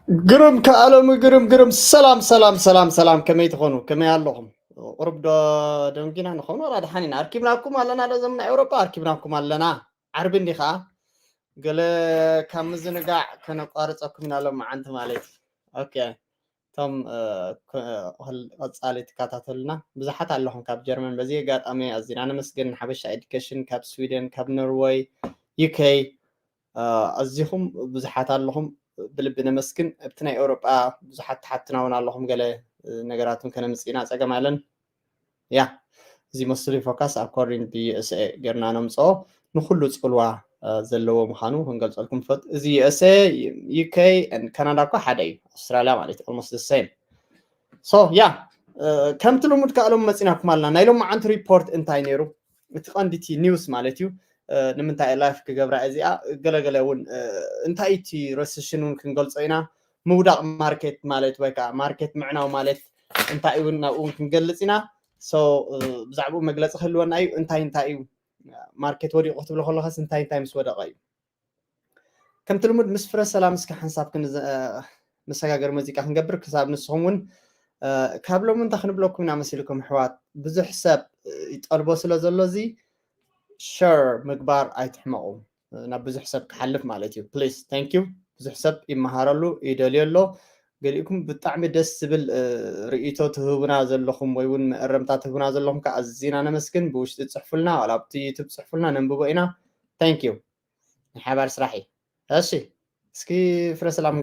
ግርም ከኣለሙ ግርም ግርም ሰላም ሰላም ሰላም ሰላም ከመይ ትኾኑ ከመይ ኣለኹም? ቁሩብ ዶ ደንጊና ንኾኑ ዋላ ደሓን ኢና። ኣርኪብናኩም ኣለና ዶ እዞም ናይ ኤውሮጳ ኣርኪብናኩም ኣለና። ዓርቢ እንዲ ኸዓ ገለ ካብ ምዝንጋዕ ከነቋርፀኩም ኢና ሎም መዓንቲ ማለት እዩ። ኦኬ እቶም ቀፃሊ ትከታተሉና ብዙሓት ኣለኹም ካብ ጀርመን። በዚ ኣጋጣሚ ኣዚና ነመስግን። ሓበሻ ኤዱኬሽን ካብ ስዊደን ካብ ኖርወይ ዩኬ ኣዚኹም ብዙሓት ኣለኹም። ብልቢ ነመስግን። ኣብቲ ናይ ኤውሮጳ ብዙሓት ተሓትና እውን ኣለኹም። ገለ ነገራት እውን ከነምፅእ ኢና ፀገም ኣለን። ያ እዚ mostly focus according to USA ጌርና ነምፅኦ ንኩሉ ፅልዋ ዘለዎ ምዃኑ ክንገልፀልኩም ንፈት። እዚ USA UK ካናዳ እኳ ሓደ እዩ። ኣውስትራልያ ማለት almost the same። So ያ ከምቲ ልሙድ ከኣሎም መፂናኩም ኣለና። ናይ ሎም መዓንቲ ሪፖርት እንታይ ነይሩ? እቲ ቀንዲቲ ኒውስ ማለት እዩ። ንምንታይ ላይፍ ክገብራ እዚኣ ገለገለ እውን እንታይ እቲ ረስሽን እውን ክንገልፆ ኢና። ምውዳቕ ማርኬት ማለት ወይ ከዓ ማርኬት ምዕናው ማለት እንታይ እውን ናብኡ እውን ክንገልፅ ኢና። ብዛዕባኡ መግለፂ ክህልወና እዩ። እንታይ እንታይ እዩ ማርኬት ወዲቑ ክትብሎ ከለኸስ እንታይ እንታይ ምስ ወደቐ እዩ? ከምቲ ልሙድ ምስ ፍረ ሰላም እስኪ ሓንሳብ ክንዘ- መሰጋገሪ ሙዚቃ ክንገብር ክሳብ ንስኹም እውን ካብ ሎም እንታይ ክንብለኩም ኢና መሲልኩም ኣሕዋት? ብዙሕ ሰብ ይጠልቦ ስለ ዘሎ እዚ ሸር ምግባር ኣይትሕመቑ። ናብ ብዙሕ ሰብ ክሓልፍ ማለት እዩ። Please thank you። ብዙሕ ሰብ ይመሃረሉ ይደልዮ ኣሎ። ገሊእኩም ብጣዕሚ ደስ ዝብል ርእይቶ ትህቡና ዘለኹም ወይ እውን መእረምታ ትህቡና ዘለኹም ከዓ ኣዝና ነመስግን። ብውሽጢ ፅሕፉልና ዋላ ኣብቲ ዩቱብ ፅሕፉልና ነንብቦ ኢና። Thank you። ናይ ሓባር ስራሕ እዩ። እሺ እስኪ ፍረ ሰላም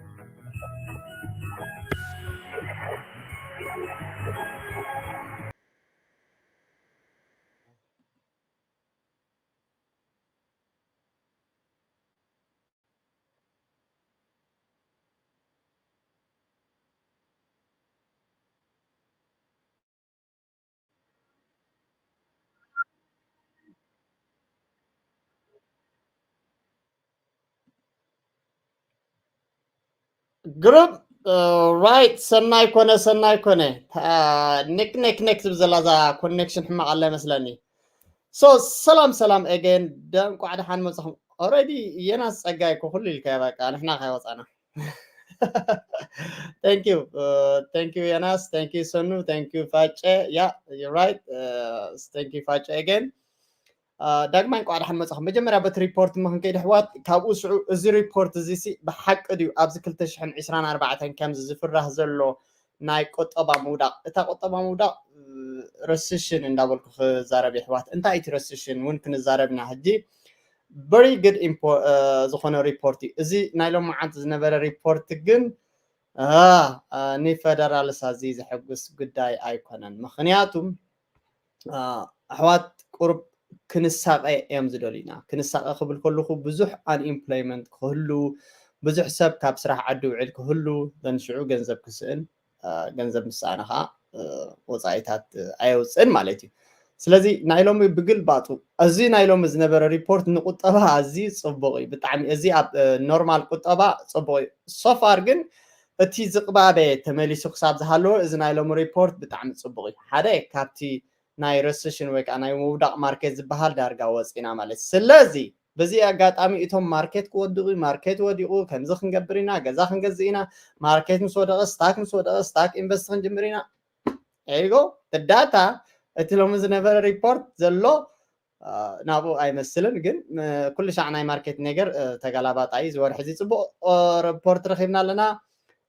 ግሩፕ ራይት ሰናይ ኮነ ሰናይ ኮነ ኔክ ኔክ ኔክ ትብል ዘላ እዛ ኮኔክሽን ሕማቕ ኣላ ይመስለኒ። ሶ ሰላም ሰላም ኤገን ደንቋዕ ደሓን መፅኹም። ኦረዲ የናስ ፀጋይ እኮ ኩሉ ኢልካዮ በቃ ንሕና ካይወፃና። Thank you. Thank you የናስ። Thank you ሰኑ። Thank you ፋጨ። ያ ራይት። Thank you ፋጨ ኤገን። ዳግማይ እንቋዕ ደሓን መጻኹም። መጀመርያ በቲ ሪፖርት እሞ ክንከይድ ኣሕዋት፣ ካብኡ ሽዑ እዚ ሪፖርት እዚ ሲ ብሓቂ ድዩ ኣብዚ ክልተ ሽሕን ዕስራን ኣርባዕተን ከምዚ ዝፍራህ ዘሎ ናይ ቁጠባ ምውዳቕ? እታ ቁጠባ ምውዳቕ ረስሽን እንዳበልኩ ክዛረብ የሕዋት። እንታይ እቲ ረስሽን እውን ክንዛረብ ኢና ሕጂ። Very good ዝኾነ ሪፖርት እዩ እዚ ናይ ሎማዓንቲ ዝነበረ ሪፖርት ግን ንፈደራልስ ኣዝዩ ዘሐጉስ ጉዳይ ኣይኮነን። ምኽንያቱም ኣሕዋት ቁሩብ ክንሳቐ እዮም ዝደልዩና። ክንሳቐ ክብል ከለኹ ብዙሕ ኣንኢምፕሎይመንት ክህሉ፣ ብዙሕ ሰብ ካብ ስራሕ ዓዲ ውዕል ክህሉ፣ ዘንሽዑ ገንዘብ ክስእን፣ ገንዘብ ምስ ሰኣነ ከዓ ወፃኢታት ኣየውፅእን ማለት እዩ። ስለዚ ናይ ሎሚ ብግልባጡ እዚ ናይ ሎሚ ዝነበረ ሪፖርት ንቁጠባ ኣዝዩ ፅቡቕ እዩ። ብጣዕሚ እዚ ኣብ ኖርማል ቁጠባ ፅቡቕ እዩ። ሶፋር ግን እቲ ዝቕባበ ተመሊሱ ክሳብ ዝሃለወ እዚ ናይ ሎሚ ሪፖርት ብጣዕሚ ፅቡቕ እዩ። ሓደ ካብቲ ናይ ረስሽን ወይ ከዓ ናይ ምውዳቕ ማርኬት ዝበሃል ዳርጋ ወፂና ማለት። ስለዚ በዚ ኣጋጣሚ እቶም ማርኬት ክወድቑ ማርኬት ወዲቑ ከምዚ ክንገብር ኢና፣ ገዛ ክንገዝእ ኢና፣ ማርኬት ምስ ወደቐ ስታክ ምስ ወደቐ ስታክ ኢንቨስት ክንጅምር ኢና። There you go። ዳታ እቲ ሎሚ ዝነበረ ሪፖርት ዘሎ ናብኡ ኣይመስልን፣ ግን ኩሉ ሻዕ ናይ ማርኬት ነገር ተገላባጣ እዩ። ዝወርሒ እዚ ፅቡቕ ሪፖርት ረኺብና ኣለና።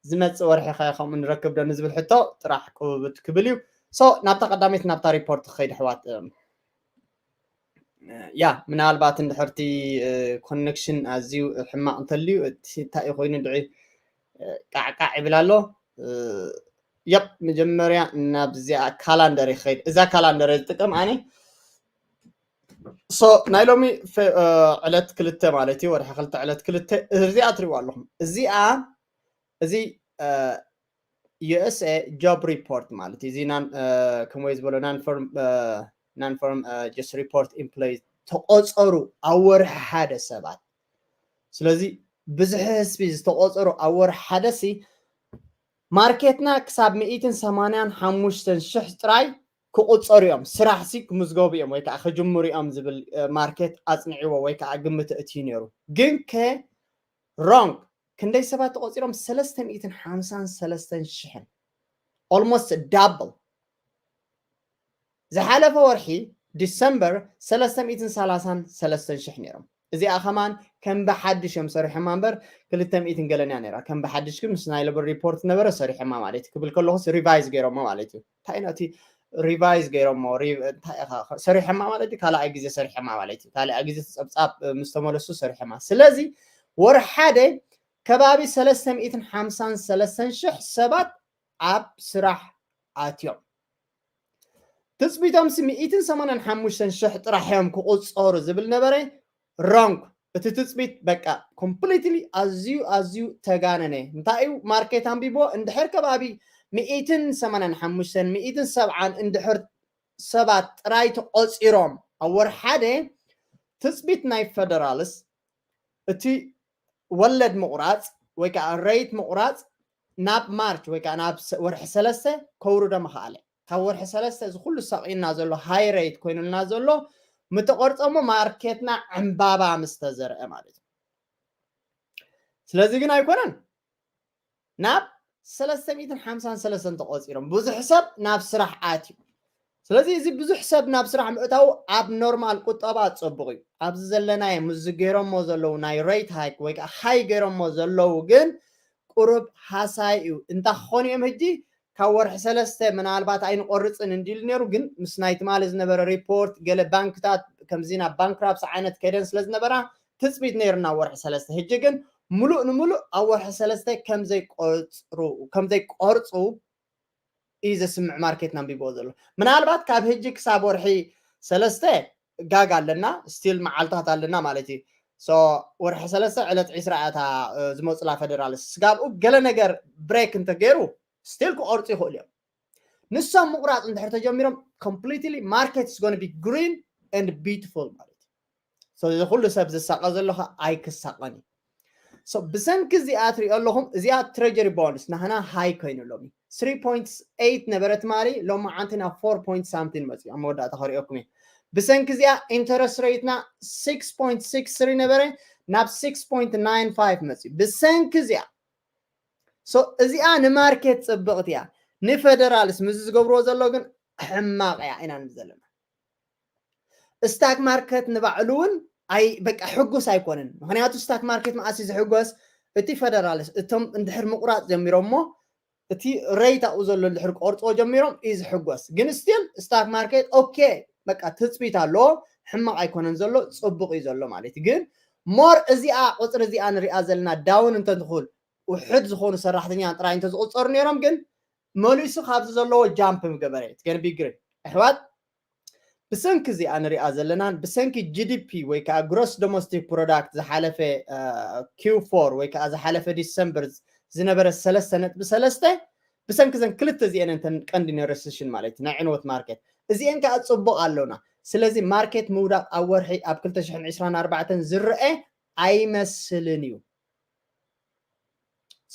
ዝመፅእ ወርሒ ከ ከምኡ ንረክብ ዶ ንዝብል ሕቶ ጥራሕ ቁብብት ክብል እዩ። ሶ ናብታ ቀዳመይቲ ናብታ ሪፖርት ክኸይድ ኣሕዋት። ያ ምናልባት እንድሕርቲ ኮኔክሽን ኣዝዩ ሕማቕ እንተልዩ እቲ እንታይ እዩ ኮይኑ ድዒ ቃዕቃዕ ይብል ኣሎ። የፕ መጀመርያ ናብዚኣ ካላንደር ይኸይድ። እዛ ካላንደር ዝጥቀም ኣነ ሶ ናይ ሎሚ ዕለት ክልተ ማለት እዩ፣ ወርሒ ክልተ ዕለት ክልተ እዚኣ ትሪእዋ ኣለኹም። እዚኣ እዚ USA job report ማለት እዩ። እዚ ከምወይ ዝበሎ non farm just report employee ተቆፀሩ ኣብ ወርሒ ሓደ ሰባት። ስለዚ ብዝሒ ህዝቢ ዝተቆፀሩ ኣብ ወርሒ ሓደ ሲ ማርኬትና ክሳብ ሚእትን ሰማንያን ሓሙሽተን ሽሕ ጥራይ ክቁፀሩ እዮም። ስራሕ ሲ ክምዝገቡ እዮም ወይ ከዓ ክጅምሩ እዮም ዝብል ማርኬት ኣፅንዕዎ ወይ ከዓ ግምት እቲ ነይሩ። ግን ከ ሮንግ ክንደይ ሰባት ተቆፂሮም? ሰለስተ ሚእትን ሓምሳን ሰለስተን ሽሕን። Almost double። ዝሓለፈ ወርሒ ዲሰምበር ሰለስተ ሚእትን ሰላሳን ሰለስተን ሽሕ ነይሮም። እዚኣ ከማን ከም ብሓድሽ እዮም ሰሪሖማ እምበር ክልተ ሚእትን ገለን እያ ነይራ። ከም ብሓድሽ ግን ምስ ናይ ሌበር ሪፖርት ነበረ ሰሪሖማ ማለት እዩ። ክብል ከለኹስ ሪቫይዝ ገይሮሞ ማለት እዩ። እንታይ ነቲ ሪቫይዝ ገይሮሞ ሪ- እንታይ ኢኻ ሰሪሖማ ማለት እዩ። ካልኣይ ግዜ ሰሪሖማ ማለት እዩ። ካልኣይ ግዜ ጸብጻብ ምስ ተመለሱ ሰሪሖማ። ስለዚ ወርሒ ሓደ ከባቢ ሰለስተ ሚእትን ሓምሳን ሰለስተን ሽሕ ሰባት ኣብ ስራሕ ኣትዮም። ትጽቢቶም ሲ ሚእትን ሰማንያን ሓሙሽተን ሽሕ ጥራሕ እዮም ክቁጸሩ ዝብል ነበረ። ሮንግ። እቲ ትጽቢት በቃ ኮምፕሊትሊ ኣዝዩ ኣዝዩ ተጋነነ። እንታይ እዩ ማርኬት ኣንቢቦ? እንድሕር ከባቢ ሚእትን ሰማንያን ሓሙሽተን ሚእትን ሰብዓን እንድሕር ሰባት ጥራይ ተቆጺሮም ኣብ ወርሒ ሓደ ትጽቢት ናይ ፌደራልስ እቲ ወለድ ምቑራጽ ወይ ከዓ ሬት ምቑራጽ ናብ ማርች ወይ ከዓ ናብ ሰ- ወርሒ ሰለስተ ከውርዶ ምኽኣለ። ካብ ወርሒ ሰለስተ እዚ ኩሉ ሰቂና ዘሎ ሃይ ሬት ኮይኑልና ዘሎ ምተቆርጸሞ ማርኬትና ዕምባባ ምስ ተዘርአ ማለት እዩ። ስለዚ ግን ኣይኮነን ናብ ሰለስተ ሚእትን ሓምሳን ሰለስተን ተቆፂሮም ብዙሕ ሰብ ናብ ስራሕ ኣትዩ። ስለዚ እዚ ብዙሕ ሰብ ናብ ስራሕ ምእታው ኣብ ኖርማል ቁጠባ ፅቡቅ እዩ። ኣብዚ ዘለናዮ ምዚ ገይሮሞ ዘለዉ ናይ ሬት ሃይክ ወይ ከዓ ሃይ ገይሮሞ ዘለዉ ግን ቁሩብ ሃሳይ እዩ። እንታይ ክኾኑ እዮም ሕጂ? ካብ ወርሒ ሰለስተ ምናልባት ኣይንቆርፅን እንዲሉ ነይሩ፣ ግን ምስ ናይ ትማሊ ዝነበረ ሪፖርት ገለ ባንክታት ከምዚ ናብ ባንክራፕሲ ዓይነት ከይደን ስለ ዝነበራ ትፅቢት ነይርና ወርሒ ሰለስተ። ሕጂ ግን ሙሉእ ንሙሉእ ኣብ ወርሒ ሰለስተ ከምዘይቆርፁ ከምዘይቆርፁ እዩ ዘስምዕ ማርኬት ኣንቢብዎ ዘሎ። ምናልባት ካብ ሕጂ ክሳብ ወርሒ ሰለስተ ጋግ ኣለና፣ ስቲል መዓልታት ኣለና ማለት እዩ። ሶ ወርሒ ሰለስተ ዕለት ዒስራ እያ እታ ዝመፁላ ፌደራል ስጋብኡ ገለ ነገር ብሬክ እንተገይሩ ስቲል ክቆርፁ ይኽእሉ እዮም። ንሶም ምቁራፅ እንድሕር ተጀሚሮም completely market is going to be green and beautiful ማለት እዩ። So እዚ ኩሉ ሰብ ዝሳቀ ዘሎ ከ ኣይክሳቀን እዩ። So ብሰንኪ እዚኣ ትሪኦ ኣለኹም፣ እዚኣ ትሬጀሪ ቦንድስ ናህና ሃይ ኮይኑሎም እዩ። Three point eight ነበረ ትማሊ፣ ሎማዓንቲ ናብ four point something መፅዩ። ኣብ መወዳእታ ከሪኦኩም እየ። ብሰንኪ እዚኣ ኢንተረስት ሬትና six point six three ነበረ ናብ six point nine five መፅዩ። ብሰንኪ እዚኣ። So እዚኣ ንማርኬት ፅብቕቲ እያ። ንፌደራልስ ምዚ ዝገብርዎ ዘሎ ግን ሕማቕ እያ ኢና ንብል ዘለና። ስታክ ማርኬት ንባዕሉ እውን ኣይ በቃ ሕጉስ ኣይኮነን። ምክንያቱ ስታክ ማርኬት መዓስ እዩ ዝሕጎስ? እቲ ፌደራልስ እቶም እንድሕር ምቁራፅ ጀሚሮሞ እቲ ሬት ኣብኡ ዘሎ እንድሕር ቆርፅዎ ጀሚሮም እዩ ዝሕጎስ። ግን ስቲል ስታክ ማርኬት ኦኬ በቃ ትፅቢት ኣለዎ፣ ሕማቕ ኣይኮነን ዘሎ፣ ፅቡቅ እዩ ዘሎ ማለት እዩ። ግን ሞር እዚኣ ቁፅሪ እዚኣ ንሪኣ ዘለና ዳውን እንተትኹል ውሕድ ዝኾኑ ሰራሕተኛ ጥራይ እንተዝቁፀሩ ነይሮም ግን መሊሱ ካብዚ ዘለዎ ጃምፕ ምገበረ ትገን ቢግርን ኣሕዋት ብሰንኪ እዚኣ ንሪኣ ዘለናን ብሰንኪ ጂ ዲ ፒ ወይ ከዓ ግሮስ ዶሜስቲክ ፕሮዳክት ዝሓለፈ ኪው ፎር ወይ ከዓ ዝሓለፈ ዲሰምበር ዝነበረ ሰለስተ ነጥቢ ሰለስተ ብሰንኪ ዘን ክልተ እዚአን እንተን ቀንዲ ነረስሽን ማለት እዩ ናይ ዕንወት ማርኬት እዚአን ከዓ ፅቡቅ ኣለውና። ስለዚ ማርኬት ምውዳቅ ኣብ ወርሒ ኣብ ክልተ ሽሕን ዕስራን ኣርባዕተን ዝረአ ኣይመስልን እዩ።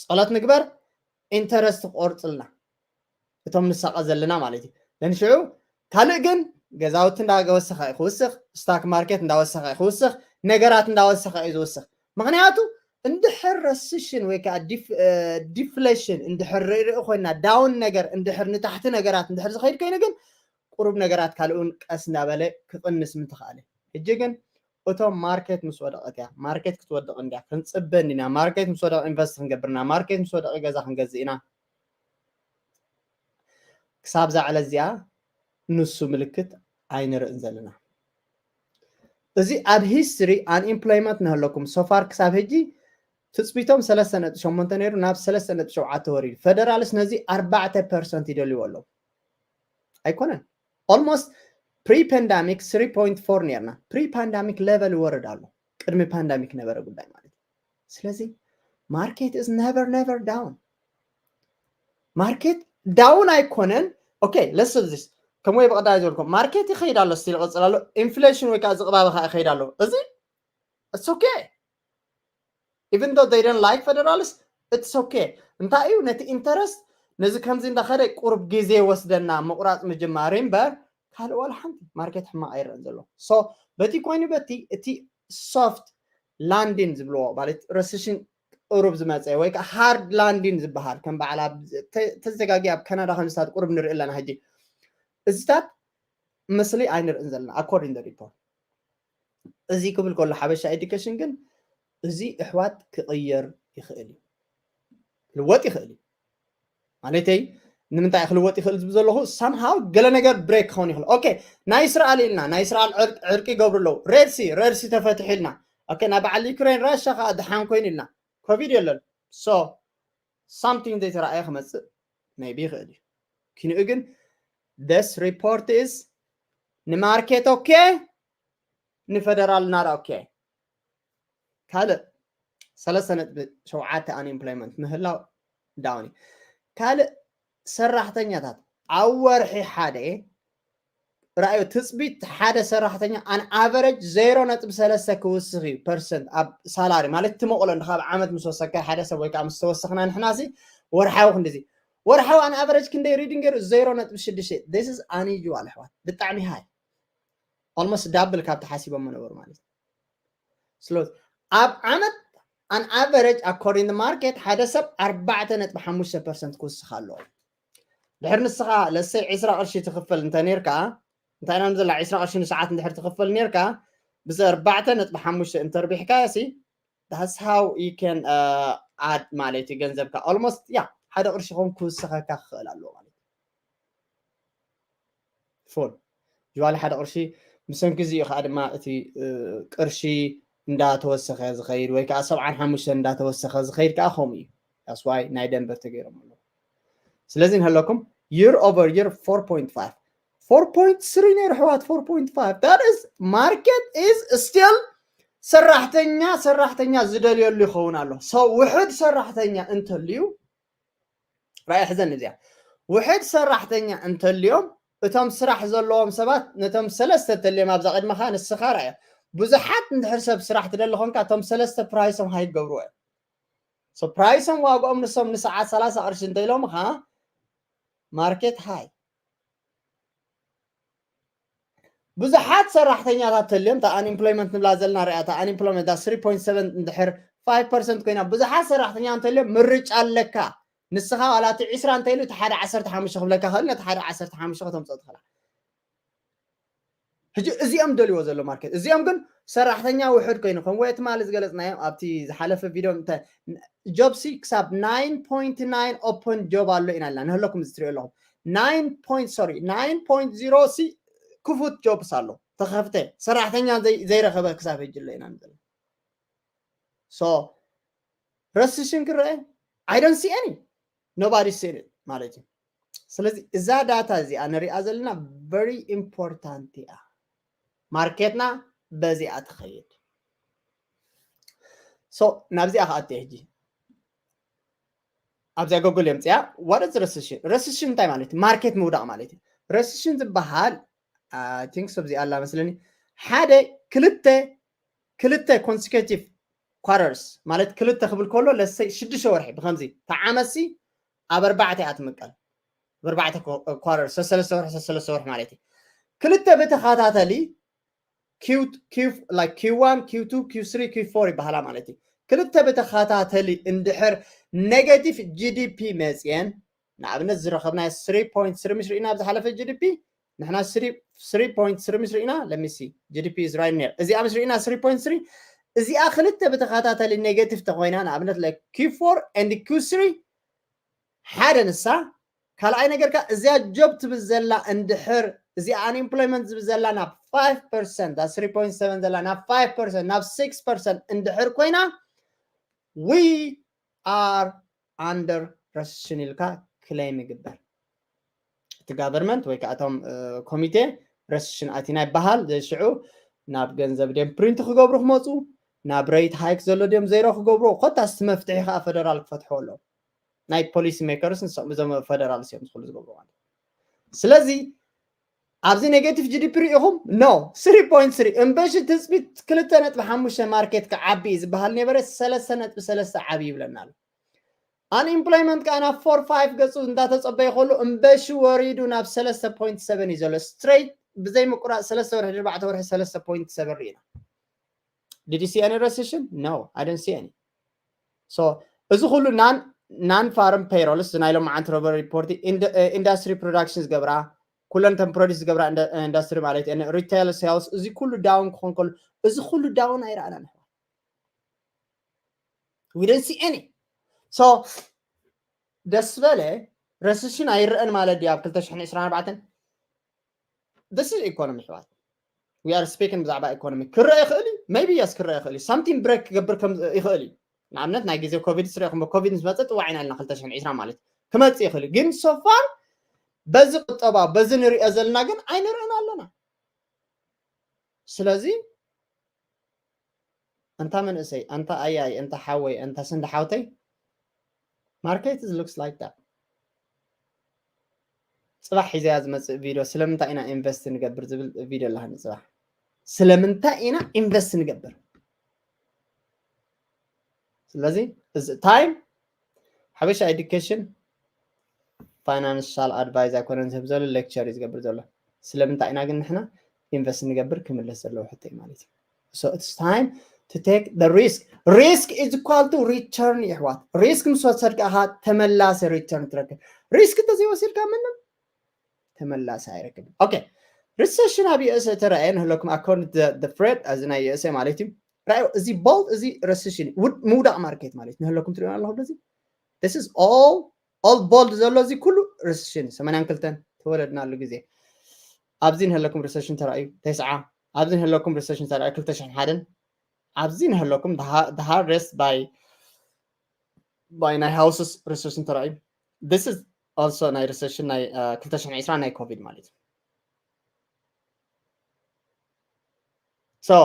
ፀሎት ንግበር። ኢንተረስት ክቆርፅልና እቶም ንሳቐ ዘለና ማለት እዩ። ንሽዑ ካልእ ግን ገዛውቲ እንዳወሰኸ እዩ ክውስኽ፣ ስታክ ማርኬት እንዳወሰኸ እዩ ክውስኽ፣ ነገራት እንዳወሰኸ እዩ ዝውስኽ። ምክንያቱ እንድሕር ረስሽን ወይ ከዓ ዲፍሌሽን እንድሕር ርርኢ ኮይና ዳውን ነገር እንድሕር ንታሕቲ ነገራት እንድሕር ዝኸይድ ኮይኑ ግን ቁሩብ ነገራት ካልኡን ቀስ እንዳበለ ክቕንስ ምትኽኣለ። ሕጂ ግን እቶም ማርኬት ምስ ወደቐት እያ ማርኬት ክትወድቕ እንድያ ክንፅበ እንዲና ማርኬት ምስ ወደቐ ኢንቨስት ክንገብርና ማርኬት ምስ ወደቐ ገዛ ክንገዝእ ኢና። ክሳብ ዛዕለ እዚኣ ንሱ ምልክት ኣይንርእን ዘለና። እዚ ኣብ ሂስትሪ ኣንኢምፕሎይመንት ንህለኩም ሶፋር ክሳብ ሕጂ ትፅቢቶም ሰለስተ ነጥቢ ሸሞንተ ነይሩ ናብ ሰለስተ ነጥቢ ሸውዓተ ወሪዱ። ፌደራልስ ነዚ ኣርባዕተ ፐርሰንት ይደልይዎ ኣለዉ። ኣይኮነን ኦልሞስት ፕሪ ፓንዳሚክ ስሪ ፖይንት ፎር ነርና ፕሪ ፓንዳሚክ ሌቨል ይወርድ ኣሎ። ቅድሚ ፓንዳሚክ ነበረ ጉዳይ ማለት እዩ። ስለዚ ማርኬት is never never down። ማርኬት ዳውን ኣይኮነን። ኦኬ ለስ ዚስ ከም ወይ ብቀዳይ ዝበልኩም ማርኬት ይኸይድ ኣሎ ስቲል ይቐፅል ኣሎ። ኢንፍሌሽን ወይ ከዓ ዝቕባበ ከዓ ይኸይድ ኣሎ። እዚ it's okay even though they don't like federals it's okay። እንታይ እዩ ነቲ ኢንተረስት ነዚ ከምዚ እንዳኸደ ቁሩብ ግዜ ወስደና ምቁራፅ ምጅማር እምበር ካልእ ዋላ ሓንቲ ማርኬት ሕማቕ ኣይረአን ዘሎ። ሶ በቲ ኮይኑ በቲ እቲ ሶፍት ላንዲን ዝብልዎ ማለት ረሲሽን ቁሩብ ዝመፀ ወይ ከዓ ሃርድ ላንዲን ዝበሃል ከም በዓል ተዘጋጊ ኣብ ካናዳ ከምዝታት ቁሩብ ንርኢ ኣለና። ሕጂ እዚታት ምስሊ ኣይንርእን ዘለና። ኣኮርዲንግ ሪፖርት እዚ ክብል ከሎ ሓበሻ ኤዱኬሽን ግን እዚ እሕዋት ክቕየር ይኽእል እዩ፣ ክልወጥ ይኽእል እዩ። ማለተይ ንምንታይ ክልወጥ ይኽእል ዝብ ዘለኹ ሳምሃው ገለ ነገር ብሬክ ክኸውን ይኽእል። ኦኬ፣ ናይ እስራኤል ኢልና ናይ እስራኤል ዕርቂ ይገብሩ ኣለዉ። ሬድሲ ሬድሲ ተፈትሑ ኢልና፣ ኦኬ፣ ናይ በዓል ዩክሬን ራሻ ከዓ ድሓን ኮይኑ ኢልና፣ ኮቪድ የለን። ሶ ሳምቲንግ ዘይተረኣየ ክመፅእ ሜይቢ ይኽእል እዩ። ኪንኡ ግን this report is ንማርኬት ኦኬ፣ ንፌደራል ናራ ኦኬ። ካልእ ሰለስተ ነጥቢ ሸውዓተ ኣንኤምፕሎይመንት ምህላው ዳውን እዩ። ካልእ ሰራሕተኛታት ኣብ ወርሒ ሓደ ረኣዩ ትፅቢት ሓደ ሰራሕተኛ ኣን ኣቨረጅ ዜሮ ነጥቢ ሰለስተ ክውስኽ እዩ ፐርሰንት ኣብ ሳላሪ ማለት ትመቕሎ እንደ ካብ ዓመት ምስ ወሰካ ሓደ ሰብ ወይ ከዓ ምስ ተወሰኽና ንሕናሲ ወርሓዊ ክንዲዚ ወርሓዊ ኣን ኣቨረጅ ክንደይ ሪዲንግ ገይሩ ዜሮ ነጥቢ ሽዱሽተ this is unusual ኣሕዋት ብጣዕሚ ሃይ ኦልሞስት ዳብል ካብ ተሓሲቦም ነበሩ ማለት እዩ። ስለዚ ኣብ ዓመት ኣን ኣቨረጅ ኣኮርዲንግ ማርኬት ሓደ ሰብ ኣርባዕተ ነጥቢ ሓሙሽተ ፐርሰንት ክውስኽ ኣለዎ። ድሕር ንስኻ ለሰይ ዕስራ ቅርሺ ትኽፈል እንተ ነርካ እንታይ ኢና ንዘላ ዕስራ ቅርሺ ንሰዓት እንድሕር ትኽፈል ነርካ ብዚ ኣርባዕተ ነጥቢ ሓሙሽተ እንተርቢሕካ ሲ that's how you can uh, add ማለት እዩ ገንዘብካ ኦልሞስት ያ ሓደ ቅርሺ ኾን ክውስኸካ ክኽእል ኣለዎ ማለት እዩ። ፎን ጅዋሊ ሓደ ቅርሺ ብሰንኪ እዚ እዩ ከዓ ድማ እቲ ቅርሺ እንዳተወሰኸ ዝኸይድ ወይ ከዓ ሰብዓን ሓሙሽተ እንዳተወሰኸ ዝኸይድ ከዓ ከምኡ እዩ። ስዋይ ናይ ደንበር ተገይሮም ኣለዉ። ስለዚ ንህለኩም year over year four point five four point three ነይሩ ኣሕዋት four point five that is market is still ሰራሕተኛ ሰራሕተኛ ዝደልየሉ ይኸውን ኣሎ። ሰው ውሕድ ሰራሕተኛ እንተልዩ ራእይ ሕዘን እዚኣ ውሕድ ሰራሕተኛ እንተልዮም እቶም ስራሕ ዘለዎም ሰባት ነቶም ሰለስተ ተልዮም ኣብዛ ቅድመኻ ንስኻ ራእዮ ብዙሓት እንድሕር ሰብ ስራሕ ትደሊ ኾንካ እቶም ሰለስተ ፕራይሶም ሃይ ገብርዎ እዮም። ፕራይሶም ዋግኦም ንሶም ንሰዓት ሰላሳ ቅርሺ እንተኢሎምኻ ማርኬት ሃይ ብዙሓት ሰራሕተኛታት ተልዮም እታ ኣንኤምፕሎይመንት ንብላ ዘለና ሪኣ እታ ኣንኤምፕሎይመንት እታ ስሪ ፖይንት ሰቨን እንድሕር ፋይቭ ፐርሰንት ኮይና ብዙሓት ሰራሕተኛ እንተልዮም ምርጫ ኣለካ። ንስኻ ዋላ እቲ ዕስራ እንተኢሉ እቲ ሓደ ዓሰርተ ሓሙሽተ ክብለካ ክእል ነቲ ሓደ ዓሰርተ ሓሙሽተ ከተምፅኦ ትኽእላ። ሕጂ እዚኦም ደልዎ ዘሎ ማርኬት እዚኦም ግን ሰራሕተኛ ውሕድ ኮይኑ ከም ወይ ትማሊ ዝገለፅናዮም ኣብቲ ዝሓለፈ ቪድዮ job seek ክሳብ nine point nine open job ኣሎ ኢና ኢልና ንህለኩም እዚ ትሪኦ ኣለኹም nine point sorry nine point zero ሲ ክፉት jobs ኣሎ ተኸፍተ ሰራሕተኛ ዘይረኸበ ክሳብ ሕጂ ኣሎ ኢና ንዘለ so ረስሽን ክረአ I don't see any nobody seen it ማለት እዩ። ስለዚ እዛ ዳታ እዚኣ ንሪኣ ዘለና very important እያ። ማርኬትና በዚኣ ትኸይድ። ሶ ናብዚኣ ከኣትየ ሕጂ ኣብዚኣ ጎግል የምፅያ what is recession recession እንታይ ማለት እዩ? ማርኬት ምውዳቕ ማለት እዩ። ረስሽን ዝበሃል ቲንክ ሰብዚ ኣላ መስለኒ ሓደ ክልተ ክልተ ኮንሲኬቲቭ ኳርተርስ ማለት ክልተ ክብል ከሎ ለሰይ ሽዱሽተ ወርሒ ብከምዚ ተዓመሲ ኣብ ኣርባዕተ እያ ትምቀል ኣብ ኣርባዕተ ኳርተር ሰሰለስተ ወርሒ ሰሰለስተ ወርሒ ማለት እዩ ክልተ ብተኸታተሊ ኪው ዋን ኪው ቱ ኪው ስሪ ኪው ፎር ይበሃላ ማለት እዩ ክልተ ብተኸታተሊ እንድሕር ኔጋቲቭ ጂ ዲ ፒ መፅየን ንኣብነት ዝረኸብናዮ ስሪ ፖይንት ስሪ ምስ ርኢና ኣብ ዝሓለፈ ጂ ዲ ፒ ንሕና ስሪ ፖይንት ስሪ ምስ ርኢና let me see G D P is right near እዚኣ ምስ ርኢና ስሪ ፖይንት ስሪ እዚኣ ክልተ ብተኸታተሊ ኔጋቲቭ ተኮይና ንኣብነት like Q four and Q three ሓደ ንሳ ካልኣይ ነገር ከኣ እዚኣ ጆብ ትብል ዘላ እንድሕር እዚኣ ኣንኤምፕሎይመንት ዝብል ዘላ ናብ ፋይቭ ፐርሰንት ስሪ ፖይንት ሰቨን ዘላ ናብ ፋይቭ ፐርሰንት ናብ ሲክስ ፐርሰንት እንድሕር ኮይና we are under recession ኢልካ ክሌም ይግበር እቲ ጋቨርመንት ወይ ከዓ እቶም ኮሚቴ ረስሽን ኣቲና ይበሃል ዘሽዑ ናብ ገንዘብ ድም ፕሪንት ክገብሩ ክመፁ ናብ ሬት ሃይክ ዘሎ ድም ዜሮ ክገብሩ ኮታስ እቲ መፍትሒ ከዓ ፈደራል ክፈትሕዎ ኣለዉ ናይ ፖሊሲ ሜከርስ ንሶም እዞም ፈደራል እዮም ዝክሉ ዝገብሩ ማለት ስለዚ ኣብዚ ኔጌቲቭ ጂ ዲ ፒ ርኢኹም no ስሪ ፖይንት ስሪ እምበሺ ትፅቢት ክልተ ነጥቢ ሓሙሽተ ማርኬት ክዓቢ እዩ ዝበሃል ነበረ ሰለስተ ነጥቢ ሰለስተ ዓቢ ይብለና ኣሎ ኣንኢምፕሎይመንት ከዓ ናብ ፎር ፋይቭ ገፁ እንዳተፀበየ ከሎ እምበሺ ወሪዱ ናብ ሰለስተ ፖይንት ሰቨን እዩ ዘሎ ስትሬት ብዘይ ምቁራፅ ሰለስተ ወርሒ ኣርባዕተ ወርሒ ሰለስተ ፖይንት ሰቨን ርኢና did you see any recession no I didn't see any So እዚ ኩሉ non farm payrolls ናይ ሎማዓንቲ robbery report፣ industry production ዝገብራ፣ ኩለን ተን produce ዝገብራ industry ማለት እዩ፣ retail sales፣ እዚ ኩሉ down ክኾን ከሎ፣ እዚ ኩሉ down ኣይረኣናን። We don't see any። So ደስ በለ recession ኣይረኣን ማለት ድዩ ኣብ ክልተ ሽሕን ዕስራን ኣርባዕተን? This is economy ኣሕዋት። We are speaking ብዛዕባ economy። ክረአ ይኽእል እዩ፣ maybe yes ክረአ ይኽእል እዩ። Something break ክገብር ከም ይኽእል እዩ። ንኣብነት ናይ ግዜ ኮቪድ ስ ሪኢኹም፣ ኮቪድ ምስ መፀ ጥዋዕ ኢና ኢልና ክልተ ሽሕን ዕስራን ማለት ክመፅእ ይኽእል እዩ። ግን so far በዚ ቁጠባ በዚ ንሪኦ ዘለና ግን ኣይንርእን ኣለና። ስለዚ ኣንታ መንእሰይ፣ ኣንታ ኣያይ፣ ኣንታ ሓወይ፣ ኣንታ ስንዲ ሓውተይ፣ market looks like that። ፅባሕ ሒዘያ ዝመፅእ ቪድዮ ስለምንታይ ኢና ኢንቨስት ንገብር ዝብል ቪድዮ ኣለሃኒ ፅባሕ። ስለምንታይ ኢና ኢንቨስት ንገብር? ስለዚ እዚ ታይም ሓበሻ ኤዱኬሽን ፋይናንሻል ኣድቫይዝ ኣይኮነን ዝህብ ዘሎ፣ ሌክቸር እዩ ዝገብር ዘሎ። ስለምንታይ ኢና ግን ንሕና ኢንቨስት ንገብር ክምለስ ዘለዎ ሕቶ እዩ ማለት እዩ። So it's time to take the risk. Risk is equal to return ይሕዋት። ሪስክ ምስ ወሰድካ ኢኻ ተመላሲ ሪተርን ትረክብ። ሪስክ እንተዘይወሲድካ ምንም ተመላሲ ኣይረክብን። ኦኬ፣ ሪሰሽን ኣብ ዩኤስኤ ተረኣየ ንህለኩም according to the Fed፣ እዚ ናይ ዩኤስኤ ማለት እዩ። ራእዩ እዚ ቦልድ እዚ ሪሰሽን ምውዳቕ ማርኬት ማለት ንህለኩም ትሪኦ ኣለኹም። እዚ this is all all ቦልድ ዘሎ እዚ ኩሉ ሪሰሽን ሰማንያን ክልተን ተወለድናሉ ግዜ ኣብዚ ንህለኩም ሪሰሽን ተራእዩ፣ ተስዓ ኣብዚ ንህለኩም ሪሰሽን ተራእዩ፣ ክልተ ሽሕን ሓደን ኣብዚ ንህለኩም the hardest by by ናይ ሃውስስ ሪሰሽን ተራእዩ። This is also ናይ ሪሰሽን ናይ ክልተ ሽሕን ዕስራን ናይ ኮቪድ ማለት እዩ። So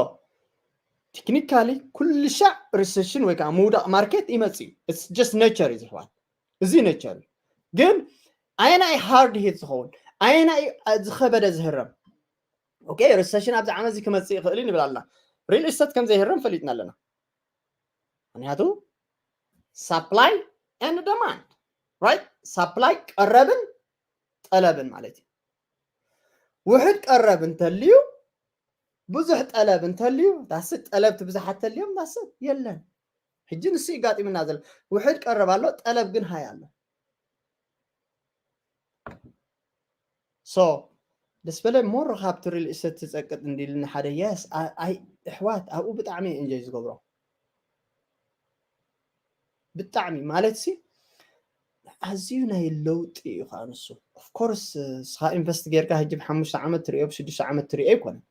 ቴክኒካሊ ኩሉ ሻዕ ሪሰሽን ወይ ከዓ ምውዳቕ ማርኬት ይመፅእ እዩ። It's just nature እዩ ዝሕዋት፣ እዚ nature እዩ። ግን ኣየናይ ሃርድ ሂት ዝኸውን፣ ኣየናይ ዝኸበደ ዝህረም? ኦኬ፣ ሪሰሽን ኣብዚ ዓመት እዚ ክመፅእ ይኽእል እዩ ንብል ኣለና። ሪል ኢስቴት ከም ዘይህረም ፈሊጥና ኣለና። ምክንያቱ supply and demand፣ right? Supply ቀረብን ጠለብን ማለት እዩ። ውሕድ ቀረብ እንተልዩ፣ ብዙሕ ጠለብ እንተልዩ፣ that's it፣ ጠለብ ትብዛሓት ተልዮም፣ that's it፣ የለን። ሕጂ ንሱ ይጋጢምና ዘሎ። ውሕድ ቀረብ ኣሎ፣ ጠለብ ግን ሃይ ኣሎ። So ደስ በለ ሞር ካብቲ ሪል ኢስቴት ትፀቅጥ እንዲልኒ ሓደ፣ የስ፣ ኣይ፣ ኣሕዋት፣ ኣብኡ ብጣዕሚ ኢንጆይ ዝገብሮ። ብጣዕሚ ማለት ሲ ኣዝዩ ናይ ለውጢ እዩ ከዓ ንሱ። ኦፍኮርስ ንስኻ ኢንቨስት ጌርካ ሕጂ ብሓሙሽተ ዓመት ትሪኦ፣ ብሽዱሽተ ዓመት ትሪኦ ኣይኮነን።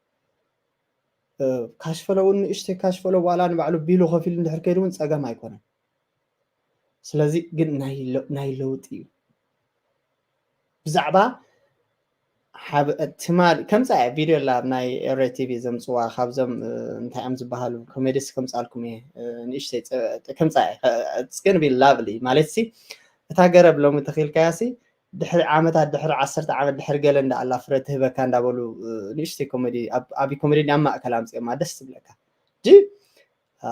ካሽፈሎ እውን ንእሽተይ ካሽፈሎ ዋላ ንባዕሉ ቢሉ ከፊሉ እንድሕር ከይዱ እውን ፀገም ኣይኮነን። ስለዚ ግን ናይ ለ-፣ ናይ ለውጢ እዩ። ብዛዕባ ሓብ-፣ ትማሊ ከምፃ እያ ቪድዮ ኣላ ኣብ ናይ ኤረ ቲቪ ዘምፅዋ ካብዞም፣ እ፣ እንታይ እዮም ዝበሃሉ ኮሜዲስ ከምፃልኩም እየ፣ እ፣ ንእሽተይ ፀ-፣ ከምፃ እያ። It's gonna be lovely ማለት ሲ እታ ገረብ ሎሚ ተኺልካያ ሲ ድሕሪ ዓመታት፣ ድሕሪ ዓሰርተ ዓመት፣ ድሕሪ ገለ እንዳ ኣላ ፍረ ትህበካ እንዳበሉ፣ እ፣ ንእሽተይ ኮሜዲ ኣብ፣ ኣብ ኮሜዲ ኣብ ማእከል ኣምፅኦማ ደስ ትብለካ። ጂ፣ እ፣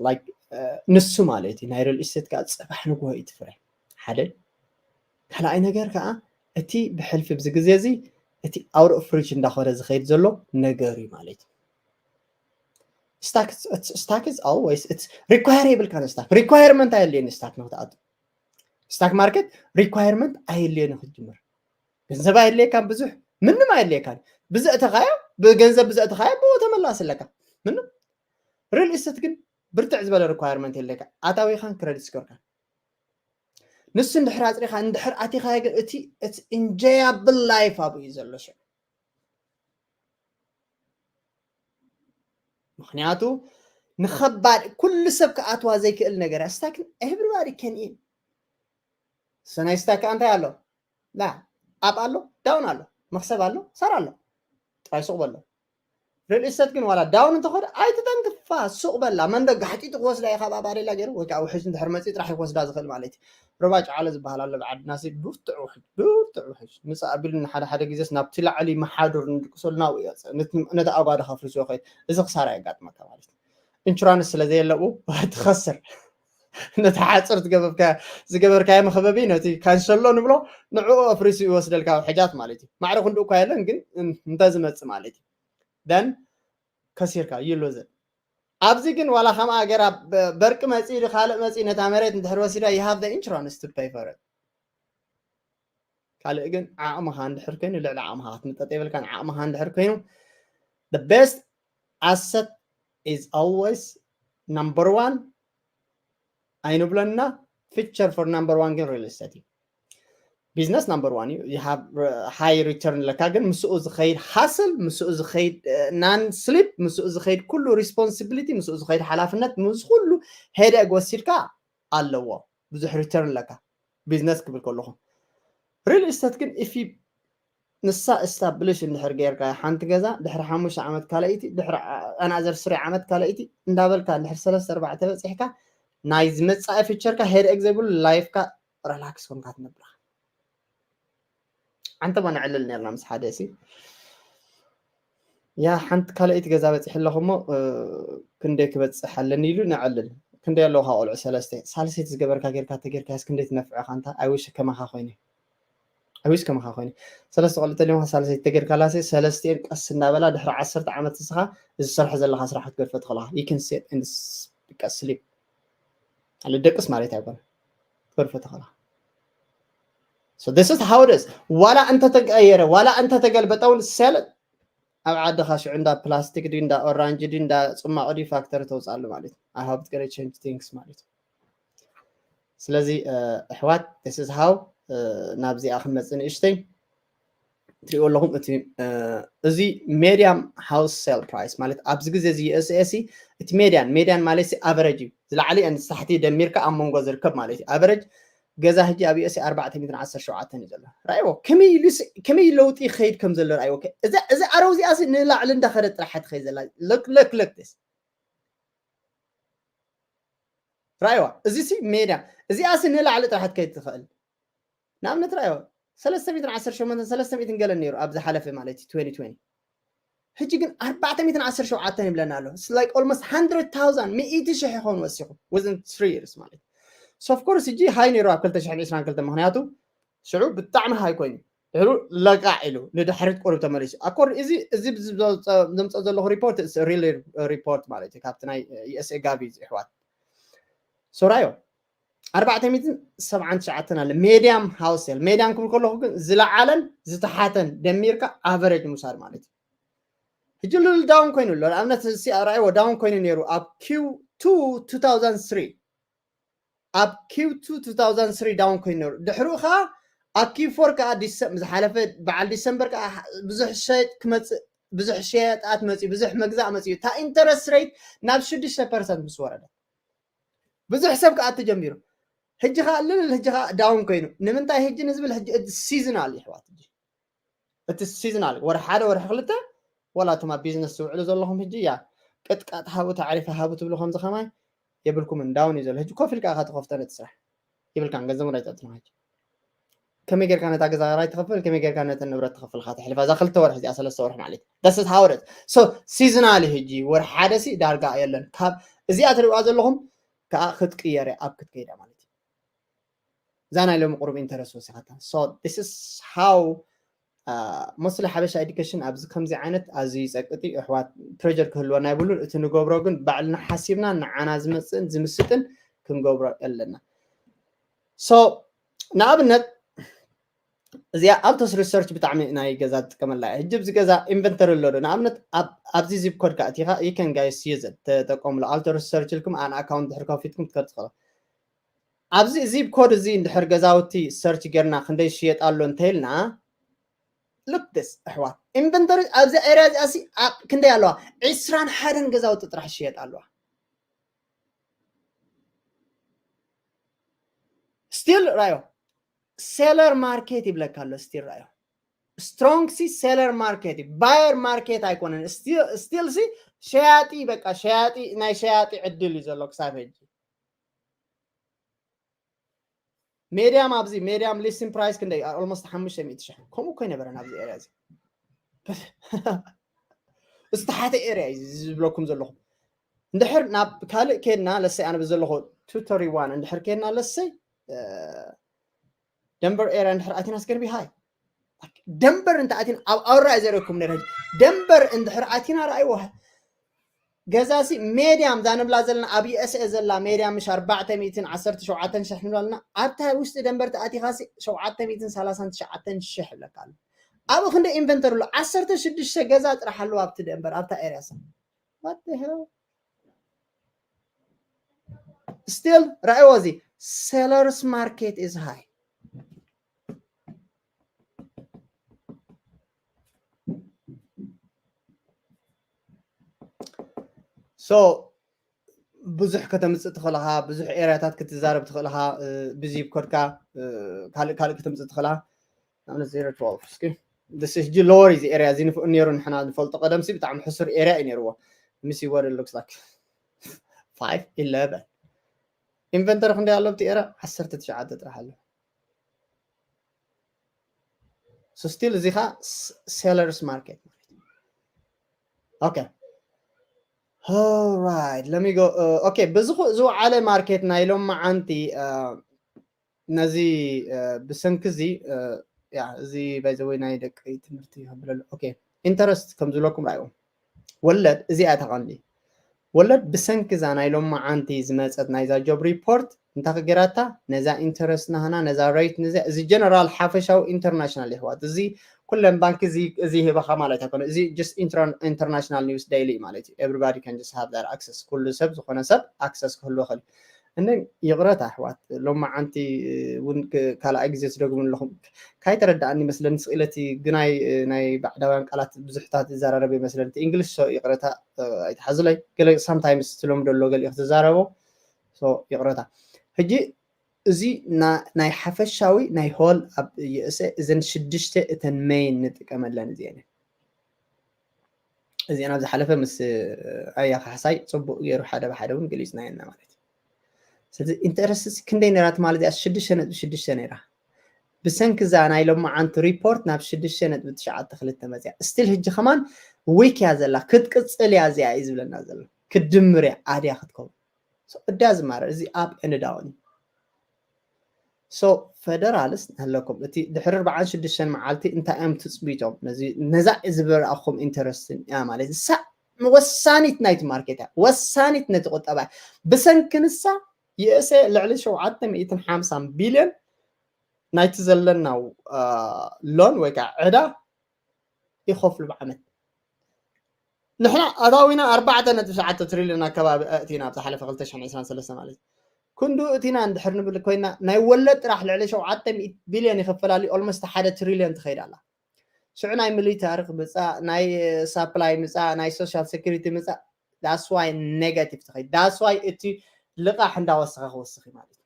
ላይክ፣ እ፣ ንሱ ማለት እዩ። ናይ ሪል ኢስቴት ከዓ ፅባሕ ንግሆ እዩ ትፍረ። ሓደ። ካልኣይ ነገር ከዓ እቲ ብሕልፊ ብዚ ግዜ እዚ እቲ out of reach እንዳኾነ ዝኸይድ ዘሎ ነገር እዩ ማለት እዩ። ስታክ፣ ስታክ is always፣ it's require የብልካን ስታክ። ሪኳየርመንት ኣየድልየኒ ስታክ ንክትኣቱ። ስታክ ማርኬት ሪኳየርመንት ኣየድልየኒ ክትጅምር። ገንዘብ ኣየድልየካን ብዙሕ፣ ምንም ኣየድልየካን። ብዘእተኻዮ፣ ብገንዘብ ብዘእተኻዮ ብኡ ተመላሲ ኣለካ። ምንም። ሪል ኢስቴት ግን ብርትዕ ዝበለ ሪኳየርመንት የድልየካ። ኣታዊኻን ክረዲት ስኮርካን። ንሱ እንድሕር ኣፅሪኻ፣ እንድሕር ኣቲኻዮ ግን እቲ፣ it's enjoyable life ኣብኡ እዩ ዘሎ ሽዑ። ምክንያቱ ንኸባድ፣ ኩሉ ሰብ ክኣትዋ ዘይክእል ነገር እያ። ስታክ everybody can in። ሰናይ ስታክ እንታይ ኣሎ? ላ፣ ኣፕ ኣሎ፣ ዳውን ኣሎ፣ መክሰብ ኣሎ፣ ሰር ኣሎ። ጥራይ ሱቕ በሎ። ሪል ኢስቴት ግን ዋላ ዳውን እንተኾነ ኣይትተንክፋ፣ ሱቕ በላ። መንዶ ጋሕጢጡ ክወስዳ እዩ ካብ ኣባሬላ ገይሩ ወይ ከዓ ውሕጅ እንድሕር መፅኡ ጥራሕ እዩ ክወስዳ ዝኽእል ማለት እዩ። ሩባ ጨዓለ ዝበሃል ኣሎ ብዓድና ሲ ብርቱዕ ውሕጅ፣ ብርቱዕ ውሕጅ። ምፃእ ኣቢሉ ንሓደ ሓደ ግዜስ ናብቲ ላዕሊ መሓዱር ንድቅሰሉ ናብኡ ይወፅእ። ነት-፣ ነቲ ኣጓዶ ከፍርሱ ይኸይድ። እዚ ክሳራ የጋጥመካ ማለት እዩ። ኢንሹራንስ ስለ ዘየለቡ ትኸስር። ነቲ ሓፅር ዝገበርካ-፣ ዝገበርካዮ መኽበቢ ነቲ ካንሸሎ ንብሎ ንዕኡ ኣፍሪሱ ይወስደልካ ውሕጃት ማለት እዩ። ማዕረ ክንድኡ እኳ የለን ግን እን-፣ እንተዝመፅእ ማለት እዩ። ደን ከሲርካ ይሎዘ። ኣብዚ ግን ዋላ ከምኣ ገራ በርቂ መፂ ካልእ መፂ ነታ መሬት እንድሕር ወሲዳ you have the insurance to pay for it። ካልእ ግን ዓቕምኻ እንድሕር ኮይኑ ልዕሊ ዓቕምኻ ክትምጠጥ የብልካን። ዓቕምኻ እንድሕር ኮይኑ the best asset is always number one ኣይንብሎና። Future for number one ግን real estate እዩ። Business number one እዩ። You have high return ኣለካ፣ ግን ምስኡ ዝኸይድ hustle፣ ምስኡ ዝኸይድ non sleep፣ ምስኡ ዝኸይድ ኩሉ responsibility፣ ምስኡ ዝኸይድ ሓላፍነት፣ ምስ ኩሉ headache ወሲድካ ኣለዎ። ብዙሕ return ኣለካ business ክብል ከለኹ። Real estate ግን if you ንሳ establish እንድሕር ጌርካ ሓንቲ ገዛ ድሕሪ ሓሙሽተ ዓመት ካልኣይቲ ድሕሪ another three ዓመት ካልኣይቲ እንዳበልካ እንድሕር ሰለስተ ኣርባዕተ በፂሕካ ናይ ዝመፃኢ future ካ headache ዘይብሉ life ካ relax ኮንካ ትነብር። ሓንቲ ማ ነዕልል ነርና ምስ ሓደ ሲ ያ ሓንቲ ካልኣይቲ ገዛ በፂሕ ኣለኹ እሞ ክንደይ ክበፅሕ ኣለኒ ኢሉ ነዕልል። ክንደይ ኣለዉ ካብ ቆልዑ ሰለስተ ሳልሰይቲ ዝገበርካ ጌርካ ተጌርካ ስ ክንደይ ትነፍዐ ካንታ I wish ከማኻ ኮይነ I wish ከማኻ ኮይነ ሰለስተ ቆልዑ ተሊምካ ሳልሰይቲ ተጌርካ ላሰ ሰለስቲኤን ቀስ እናበላ ድሕሪ ዓሰርተ ዓመት ንስኻ እዚ ዝሰርሐ ዘለኻ ስራሕ ክትገድፈ ትኽእልኻ you can sit and sleep ኣለ ደቅስ ማለት ኣይኮነ ክትገድፈ ትኽእልኻ። So this is how it is። ዋላ እንተተቀየረ ዋላ እንተተገልበጠ እውን sell it። ኣብ ዓድኻ ሽዑ እንዳ ፕላስቲክ ድዩ እንዳ ኦራንጅ ድዩ እንዳ ፅማቕ ድዩ ፋክተሪ ተውፅኣሉ ማለት እዩ። I hope it's gonna change things ማለት እዩ። ስለዚ ኣሕዋት this is how ናብዚኣ ክንመፅእ ንእሽተይ ትሪእዎ ኣለኹም እቲ እዚ median house sale price ማለት ኣብዚ ግዜ እዚ USA ሲ እቲ median median ማለት ሲ average እዩ። ዝላዕሊ ን ታሕቲ ደሚርካ ኣብ መንጎ ዝርከብ ማለት እዩ። Average ገዛ ሕጂ ኣብ USA ኣርባዕተ ሚእትን ዓሰርተ ሸውዓተን እዩ ዘሎ። ራእይዎ ከመይ ኢሉ ከመይ ለውጢ ይኸይድ ከም ዘሎ ራእይዎ። እዚ ኣረው እዚኣ ሲ ንላዕሊ እንዳኸደት ጥራሕ ትኸይድ ዘላ። Look look look this ራእይዋ እዚ ሲ median እዚኣ ሲ ንላዕሊ ጥራሕ ትከይድ ትኽእል። ንኣብነት ራእይዋ ሰለስተ ሚእትን ዓሰርተ ሸሞንተን ሰለስተ ሚእትን ገለን ነይሩ ኣብ ዝሓለፈ ማለት እዩ twenty twenty ሕጂ ግን ኣርባዕተ ሚእትን ዓሰርተ ሸውዓተን ይብለና ኣሎ። It's like almost hundred thousand ሚእቲ ሽሕ ይኸውን ወሲኹ within three years ማለት እዩ። So of course ሕጂ high ነይሩ ኣብ ክልተ ሽሕን ዕስራን ክልተን ምኽንያቱ ሽዑ ብጣዕሚ high ኮይኑ ድሕሩ ለቃዕ ኢሉ ንድሕሪት ቁሩብ ተመሊሱ። ኣኮር እዚ እዚ ዘምፀ ዘለኹ report is really report ማለት እዩ ካብቲ ናይ USA ጋቪ እዚ ኣሕዋት ሶራዮ ኣርባዕተ ሚእትን ሰብዓን ትሽዓተን ኣለ median house sale median ክብል ከለኹ ግን ዝለዓለን ዝተሓተን ደሚርካ average ምውሳድ ማለት እዩ። ሕጂ ልል down ኮይኑ ኣሎ ንኣብነት ሲ ኣርኣይዎ down ኮይኑ ነይሩ ኣብ Q two two thousand three ኣብ Q two two thousand three down ኮይኑ ነይሩ ድሕሪኡ ከዓ ኣብ Q four ከዓ ዝሓለፈ በዓል ዲሰምበር ከዓ ብዙሕ ሸየጥ ክመፅእ ብዙሕ ሸየጣት መፅኡ ብዙሕ መግዛእ መፅኡ እታ interest rate ናብ ሽዱሽተ percent ምስ ወረደ ብዙሕ ሰብ ክኣቱ ጀሚሩ። ሕጂ ከዓ ልል ሕጂ ከዓ down ኮይኑ ንምንታይ ሕጂ ንዝብል ሕጂ እቲ seasonal ይሕዋት ሕጂ እቲ seasonal ወርሒ ሓደ ወርሒ ክልተ ዋላ እቶም ኣብ business ትውዕሉ ዘለኹም ሕጂ ያ ቅጥቃጥ ሃቡ ታዕሪፈ ሃቡ ትብሉ ከምዚ ከማይ የብልኩምን down እዩ ዘሎ። ሕጂ ኮፍ ኢልካ ኢኻ ትኸፍቶ ነቲ ስራሕ የብልካን ገንዘብ ራይ ተጥና ሕጂ ከመይ ጌርካ ነታ ገዛ ራይ ትኸፍል ከመይ ጌርካ ነቲ ንብረት ትኸፍል ካ ተሕልፋ እዛ ክልተ ወርሒ እዚኣ ሰለስተ ወርሒ ማለት that's how it is። So seasonal ሕጂ ወርሒ ሓደ ሲ ዳርጋ የለን ካብ እዚኣ ትሪእዋ ዘለኹም ከዓ ክትቅየር ኣብ ክትከይዳ ማለት እዩ። እዛ ናይ ሎሚ ቁሩብ interest ወሲኻታ። So this is how mostly ሓበሻ education ኣብዚ ከምዚ ዓይነት ኣዝዩ ይፀቅጥ እዩ። ኣሕዋት pressure ክህልወና ይብሉን እቲ ንገብሮ ግን ባዕልና ሓሲብና ንዓና ዝመፅእን ዝምስጥን ክንገብሮ ኣለና። So ንኣብነት እዚኣ Altus research ብጣዕሚ ናይ ገዛ ትጥቀመላ እያ። ሕጂ ኣብዚ ገዛ inventory ኣሎ ዶ ንኣብነት ኣብዚ zip code ከዓ እቲኻ you can guys use it ተጠቀምሉ Altus research ኢልኩም ኣን account ድሕር ከፊትኩም ትከድ ትኽእሉ ኣብዚ zip code እዚ እንድሕር ገዛውቲ search ጌርና ክንደይ ዝሽየጥ ኣሎ እንተኢልና look this ኣሕዋት inventory ኣብዚ area እዚኣ ሲ ክንደይ ኣለዋ ዕስራን ሓደን ገዛውቲ ጥራሕ ዝሽየጥ ኣለዋ። Still ራዮ seller market ይብለካ ኣሎ። Still ራዮ strong ሲ seller market እዩ buyer market ኣይኮነን። Still ሲ ሸያጢ በቃ ሸያጢ ናይ ሸያጢ ዕድል እዩ ዘሎ ክሳብ ሕጂ። Median ኣብዚ median listing price ክንደይ almost ሓሙሽተ ሚእቲ ሽሕ ከምኡ እኮ ይነበረ ናብዚ area እዚ ዝተሓተ area እዩ ዝብለኩም ዘለኹ። እንድሕር ናብ ካልእ ኬድና ለሰይ ኣነ ብዘለኹ two thirty one እንድሕር ኬድና ለሰይ Denver area እንድሕር ኣቲና ስገርቢ ሃይ ደንበር እንተ ኣቲና ኣብ ኣውራ ዘርእኩም ነረ ደንበር እንድሕር ኣቲና ረኣይዎ ገዛሲ ሜድያም እዛ ንብላ ዘለና ኣብ USA ዘላ ሜድያም ምሽ ኣርባዕተ ሚእትን ዓሰርተ ሸውዓተን ሽሕ ንብላ ኣለና። ኣብታ ውሽጢ ደንበር ተኣቲኻሲ ሸውዓተ ሚእትን ሰላሳን ትሽዓተን ሽሕ ይብለካ ኣሎ። ኣብኡ ክንደ ኢንቨንተር ኣሎ? ዓሰርተ ሽዱሽተ ገዛ ጥራሕ ኣለዎ ኣብቲ ደንበር ኣብታ ኤርያ ሳ። What the hell? Still ራእይዎ እዚ seller's market is high. So ብዙሕ ከተምፅእ ትኽእልኻ፣ ብዙሕ ኤርያታት ክትዛረብ ትኽእልኻ። ብዚ ኮድካ ካልእ ካልእ ከተምፅእ ትኽእልኻ። ንኣብነት ዜሮ ትዋልቭ እስኪ፣ this is ጂ ሎወር እዚ ኤርያ እዚ ንፍኡ ነይሩ። ንሕና ንፈልጦ ቀደምሲ ብጣዕሚ ሕሱር ኤርያ እዩ ነይርዎ። Let me see what it looks like. Five eleven ኢንቨንተሪ ክንደይ ኣሎ ኣብቲ ኤርያ? ዓሰርተ ትሽዓተ ጥራሕ ኣሎ። So still እዚ ኻ seller's market ማለት እዩ። Okay. Alright, let me go. Okay, ብዝኹ ዝወዓለ ማርኬት ናይ ሎማዓንቲ ነዚ ብሰንኪ እዚ ያ እዚ by the way ናይ ደቂ ትምህርቲ ይኸብለሉ። Okay, ኢንተረስት ከም ዝብለኩም ራእይዎም ወለድ እዚኣ ተቐንዲ ወለድ ብሰንኪ እዛ ናይ ሎማዓንቲ ዝመፀት ናይዛ ጆብ ሪፖርት እንታይ ክገራታ ነዛ ኢንተረስት ናህና ነዛ ሬት ነዚ እዚ ጀነራል ሓፈሻዊ ኢንተርናሽናል ይሕዋት እዚ ኩለን ባንክ እዚ እዚ ህበኻ ማለት ኣይኮነ እዚ just international news daily ማለት እዩ። Everybody can just have that access ኩሉ ሰብ ዝኾነ ሰብ ኣክሰስ ክህልዎ ይኽእል። እነ ይቕረታ ኣሕዋት ሎማዓንቲ እውን ካልኣይ ግዜ ትደግሙ ኣለኹም። ካይተረዳእኒ መስለኒ ስኢለቲ ግናይ ናይ ባዕዳውያን ቃላት ብዙሕታት ዝዘራረብ ይመስለኒ። እቲ እንግሊሽ so ይቕረታ ኣይትሓዙለይ። ገለ sometimes ትለምዶ ኣሎ ገሊኡ ክትዛረቦ so ይቕረታ። ሕጂ እዚ ናይ ሓፈሻዊ ናይ ሆል ኣብ USA እዘን ሽዱሽተ እተን ሜይን ንጥቀመለን እዚአን እዚአን ኣብ ዝሓለፈ ምስ ኣያ ካሕሳይ ፅቡቅ ገይሩ ሓደ ብሓደ እውን ገሊፅና የና ማለት እዩ። ስለዚ ኢንተረስት ክንደይ ነራ ትማሊ እዚኣ ሽዱሽተ ነጥቢ ሽዱሽተ ነራ ብሰንኪ እዛ ናይ ሎማዓንቲ ሪፖርት ናብ ሽዱሽተ ነጥቢ ትሽዓተ ክልተ መፅያ ስቲል ህጂ ከማን ዊክ እያ ዘላ ክትቅፅል እያ እዚኣ እዩ ዝብለና ዘሎ ክትድምር እያ ኣድያ ክትከውን እዳ ዝማረ እዚ ኣብ እንዳውን so ፈደራልስ ኣለኩም እቲ ድሕሪ ኣርባዓን ሽዱሽተን መዓልቲ እንታይ እዮም ትፅቢቶም ነዛ ዝበረኣኹም ኢንተረስትን እያ ማለት ሳዕ ወሳኒት ናይቲ ማርኬት እያ ወሳኒት ነቲ ቁጠባ ብሰንኪ ንሳ USA ልዕሊ ሸውዓተ ሚእትን ሓምሳን ቢልዮን ናይቲ ዘለና ሎን ወይ ከዓ ዕዳ ይኸፍሉ ብዓመት ንሕና ኣታዊና ኣርባዕተ ነጥቢ ትሽዓተ ትሪልዮን ኣከባቢ ኣእቲና ኣብ ዝሓለፈ ክልተ ሽሕን ዕስራን ሰለስተ ማለት እዩ ክንዱ እቲና እንድሕር ንብል ኮይና ናይ ወለድ ጥራሕ ልዕሊ ሸውዓተ ሚእቲ ቢልዮን ይኸፈላሉ ኦልሞስት ሓደ ትሪልዮን ትኸይድ ኣላ ሽዑ ናይ ሚሊታሪ ምፃእ ናይ ሳፕላይ ምፃእ ናይ ሶሻል ሴኩሪቲ ምፃእ that's why negative ትኸይድ that's why እቲ ልቓሕ እንዳወሰኸ ክወስኽ ማለት እዩ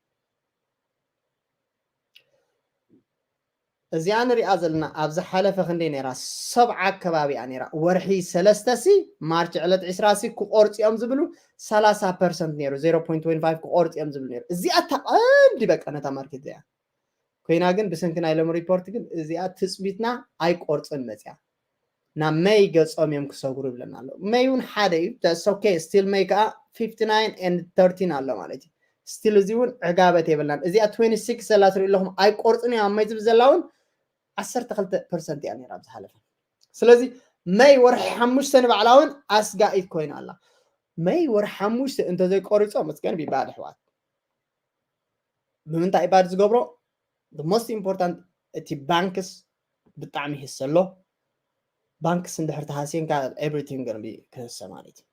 እዚኣ ንሪኣ ዘለና ኣብ ዝሓለፈ ክንደይ ነይራ ሰብዓ ኣከባቢ እያ ነይራ ወርሒ ሰለስተ ሲ ማርች ዕለት ዕስራ ሲ ክቆርፂ እዮም ዝብሉ ሰላሳ ፐርሰንት ነይሩ ዜሮ ፖይንት ትወንቲ ፋይቭ ክቆርፂ እዮም ዝብሉ ነይሩ እዚኣ እታ ቀንዲ በቃ ነታ ማርኬት እዚኣ ኮይና ግን ብሰንኪ ናይ ሎም ሪፖርት ግን እዚኣ ትፅቢትና ኣይቆርፅን መፅያ ናብ መይ ገፆም እዮም ክሰጉሩ ይብለና ኣሎ መይ እውን ሓደ እዩ ሶኬ ስቲል መይ ከዓ ፊፍቲ ናይን ኤንድ ተርቲን ኣሎ ማለት እዩ ስቲል እዚ እውን ዕጋበት የብልናን እዚኣ ትወንቲ ሲክስ ዘላ ትሪኡ ኣለኹም ኣይቆርፅን እዮም ኣብ መይ ዝብል ዘላ እውን ዓሰርተ ክልተ ፐርሰንት እያ ነራ ኣብ ዝሓለፈ ስለዚ መይ ወርሒ ሓሙሽተ ንባዕላ እውን ኣስጋኢት ኮይና ኣላ መይ ወርሒ ሓሙሽተ እንተዘይቆሪፆም it's gonna be bad ኣሕዋት ብምንታይ ባድ ዝገብሮ most important እቲ ባንክስ ብጣዕሚ ይህሰ ኣሎ ባንክስ እንድሕር ተሃስየንካ everything gonna be ክህሰ ማለት እዩ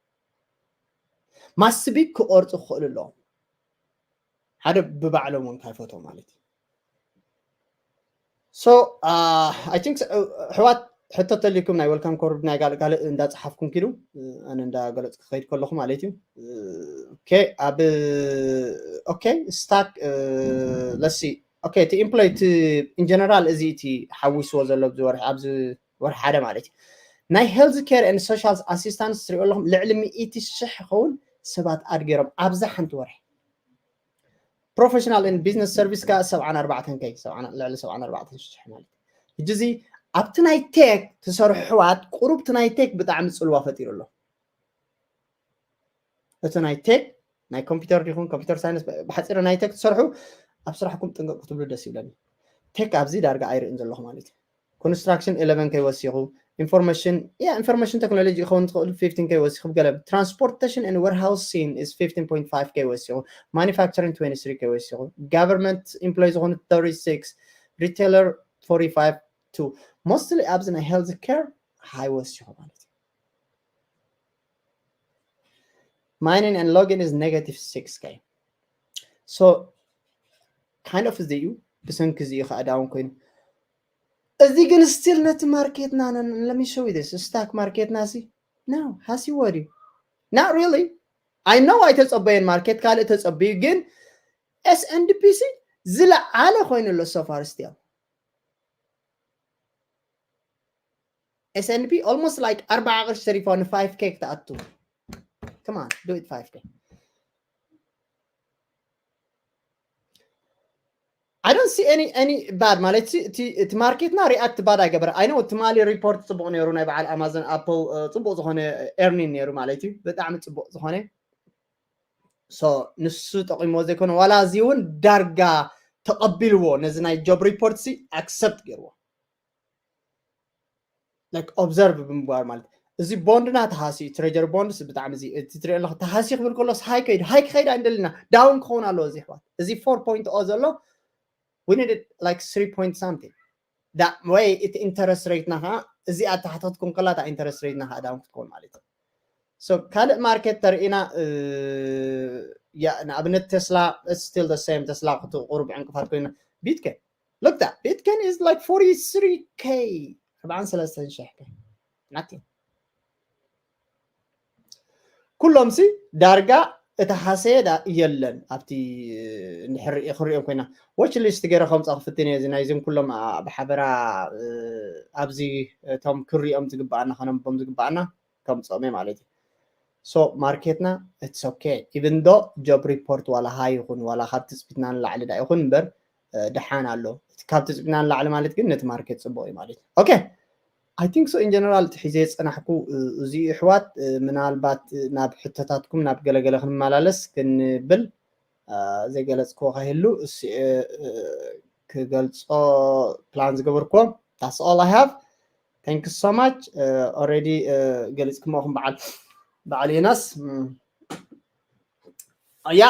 ማስቢ ክቆርፁ ክኽእሉ ኣለዎም ሓደ ብባዕሎም እውን ካይፈትዎ ማለት እዩ so I think ሕዋት ሕቶ ተሊኩም ናይ ወልካም ኮርድ ናይ ጋልእ ጋልእ እንዳፀሓፍኩም ኪዱ ኣነ እንዳገለፅ ክኸይድ ከለኹ ማለት እዩ okay ኣብ okay stock let's see okay እቲ employee in general እዚ እቲ ሓዊስዎ ዘሎ ኣብዚ ወርሒ ኣብዚ ወርሒ ሓደ ማለት እዩ ናይ health care and social assistance ትሪኦ ኣለኹም ልዕሊ ሚእቲ ሽሕ ይኸውን ሰባት ኣድገሮም ኣብዛ ሓንቲ ወርሒ professional and business service ከ ሰብዓን ኣርባዕተን ከይ ልዕሊ ሰብዓን ኣርባዕተን ሽሕ ማለት እዩ ሕጂ እዚ ኣብቲ ናይ ቴክ ትሰርሑ ሕዋት ቁሩብ እቲ ናይ ቴክ ብጣዕሚ ፅልዋ ፈጢሩ ኣሎ እቲ ናይ ቴክ ናይ ኮምፒተር ዲኹም ኮምፒተር ሳይንስ ብሓፂር ናይ ቴክ ትሰርሑ ኣብ ስራሕኩም ጥንቅቅ ክትብሉ ደስ ይብለኒ ቴክ ኣብዚ ዳርጋ ኣይርእን ዘለኹ ማለት እዩ ኮንስትራክሽን ኢለቨን ከይወሲኹ information yeah information technology ክኸውን ትኽእል fifteen k ወሲኹ ገለ transportation and warehousing is fifteen point five k ወሲኹ manufacturing twenty three k ወሲኹ government employee ዝኾኑ thirty six retailer forty five to mostly ኣብዚ ናይ health care high ወሲኹ ማለት እዩ mining and logging is negative six k so kind of እዚ እዩ ብሰንኪ እዚ እዩ ከዓ down ኮይኑ እዚ ግን still ነቲ ማርኬትና let me show you this stock ማርኬትና ሲ no has you worry not really I know ኣይተፀበየን ማርኬት ካልእ ተፀብዩ ግን S and P ሲ ዝለዓለ ኮይኑ ኣሎ so far still S and P almost like ኣርባዓ ቅርሺ ተሪፋ ን five k ክትኣቱ come on do it five k I don't see any any bad ማለት እቲ ማርኬትና react bad ኣይገበረ I know ትማሊ report ፅቡቅ ነይሩ ናይ በዓል Amazon Apple ፅቡቅ ዝኾነ earning ነይሩ ማለት እዩ ብጣዕሚ ፅቡቅ ዝኾነ so ንሱ ጠቂሞ ዘይኮነ ዋላ እዚ እውን ዳርጋ ተቀቢልዎ ነዚ ናይ job report ሲ accept ገይርዎ like observe ብምግባር ማለት እዚ ቦንድና ተሃሲ treasury bonds ብጣዕሚ እዚ እቲ ትሪኦ ኣለኹ ተሃሲ ክብል ከሎስ ሃይ ከይዱ ሃይ ክኸይድ ኣይንደልና down ክኸውን ኣለዎ እዚ ኣሕዋት እዚ four point o ዘሎ we needed like three point something that way እቲ interest rate ና ከዓ እዚኣ ታሕቲ ክትኮን ከላ እታ interest rate ና ከዓ down ክትኮን ማለት እዩ so ካልእ ማርኬት ተርእና ንኣብነት ቴስላ still the same ቴስላ ቁሩብ ዕንቅፋት ኮይና Bitcoin look that Bitcoin is like forty three k ኣርባዓን ሰለስተን ሽሕ k nothing ኩሎም ሲ ዳርጋ እታ ሃሰየ የለን ኣብቲ ክሪኦም ኮይና watch list ገይረ ከምፃ ክፍትን እየ ናይዞም ኩሎም ብሓበራ ኣብዚ እቶም ክሪኦም ዝግባኣና ከነንቦም ዝግባኣና ከምፅኦም እየ ማለት እዩ so ማርኬትና it's okay even though job report ዋላ ሃይ ይኹን ዋላ ካብ ትፅቢትና ንላዕሊ ዳ ይኹን እምበር ደሓን ኣሎ ካብ ትፅቢትና ንላዕሊ ማለት ግን ነቲ ማርኬት ፅቡቅ እዩ ማለት እዩ okay I think so in general እቲ ሒዘ የፀናሕኩ እዚ ኣሕዋት ምናልባት ናብ ሕቶታትኩም ናብ ገለገለ ክንመላለስ ክንብል ዘይገለፅክዎ ከህሉ ክገልፆ plan ዝገበርክዎ that's all I have thank you so much already ገሊፅኩምኹም በዓል በዓል ዮናስ ያ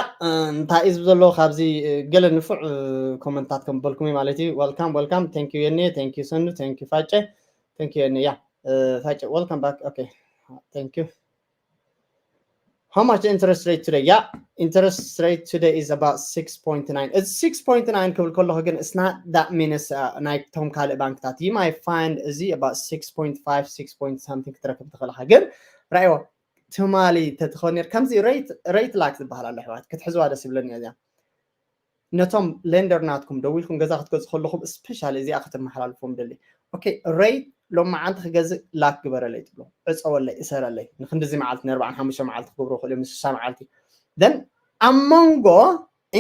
እንታይ እዩ ዝብ ዘሎ ካብዚ ገለ ንፉዕ ኮመንታት ከም በልኩም ማለት እዩ welcome welcome thank you የኔ thank you ሰኑ thank you ፋጨ thank you የኔ ያ ፋጨ welcome back okay thank you How much interest rate today? Yeah, interest rate today is about six point nine. It's six point nine ክብል ከለኹ ግን it's not that means uh, ናይ ቶም ካልእ ባንክታት you might find እዚ about six point five six point something ክትረክብ ትኽእል ኢኻ ግን ራእዮ ትማሊ ተትኾን ነር ከምዚ rate rate lock ዝበሃል ኣሎ ኣሕዋት ክትሕዝዋ ደስ ይብለኒ እያ ነቶም lender ናትኩም ደዊልኩም ገዛ ክትገዝኡ ከለኹም specially እዚኣ ክትመሓላልፎም ደሊ okay rate ሎማዓንቲ ክገዝእ lock ግበረለይ ትብሎ ዕፀወለይ እሰረለይ ንክንድዚ መዓልቲ ንኣርባዓን ሓሙሽተ መዓልቲ ክገብሮ ክእል እዮም ንስሳ መዓልቲ then ኣብ መንጎ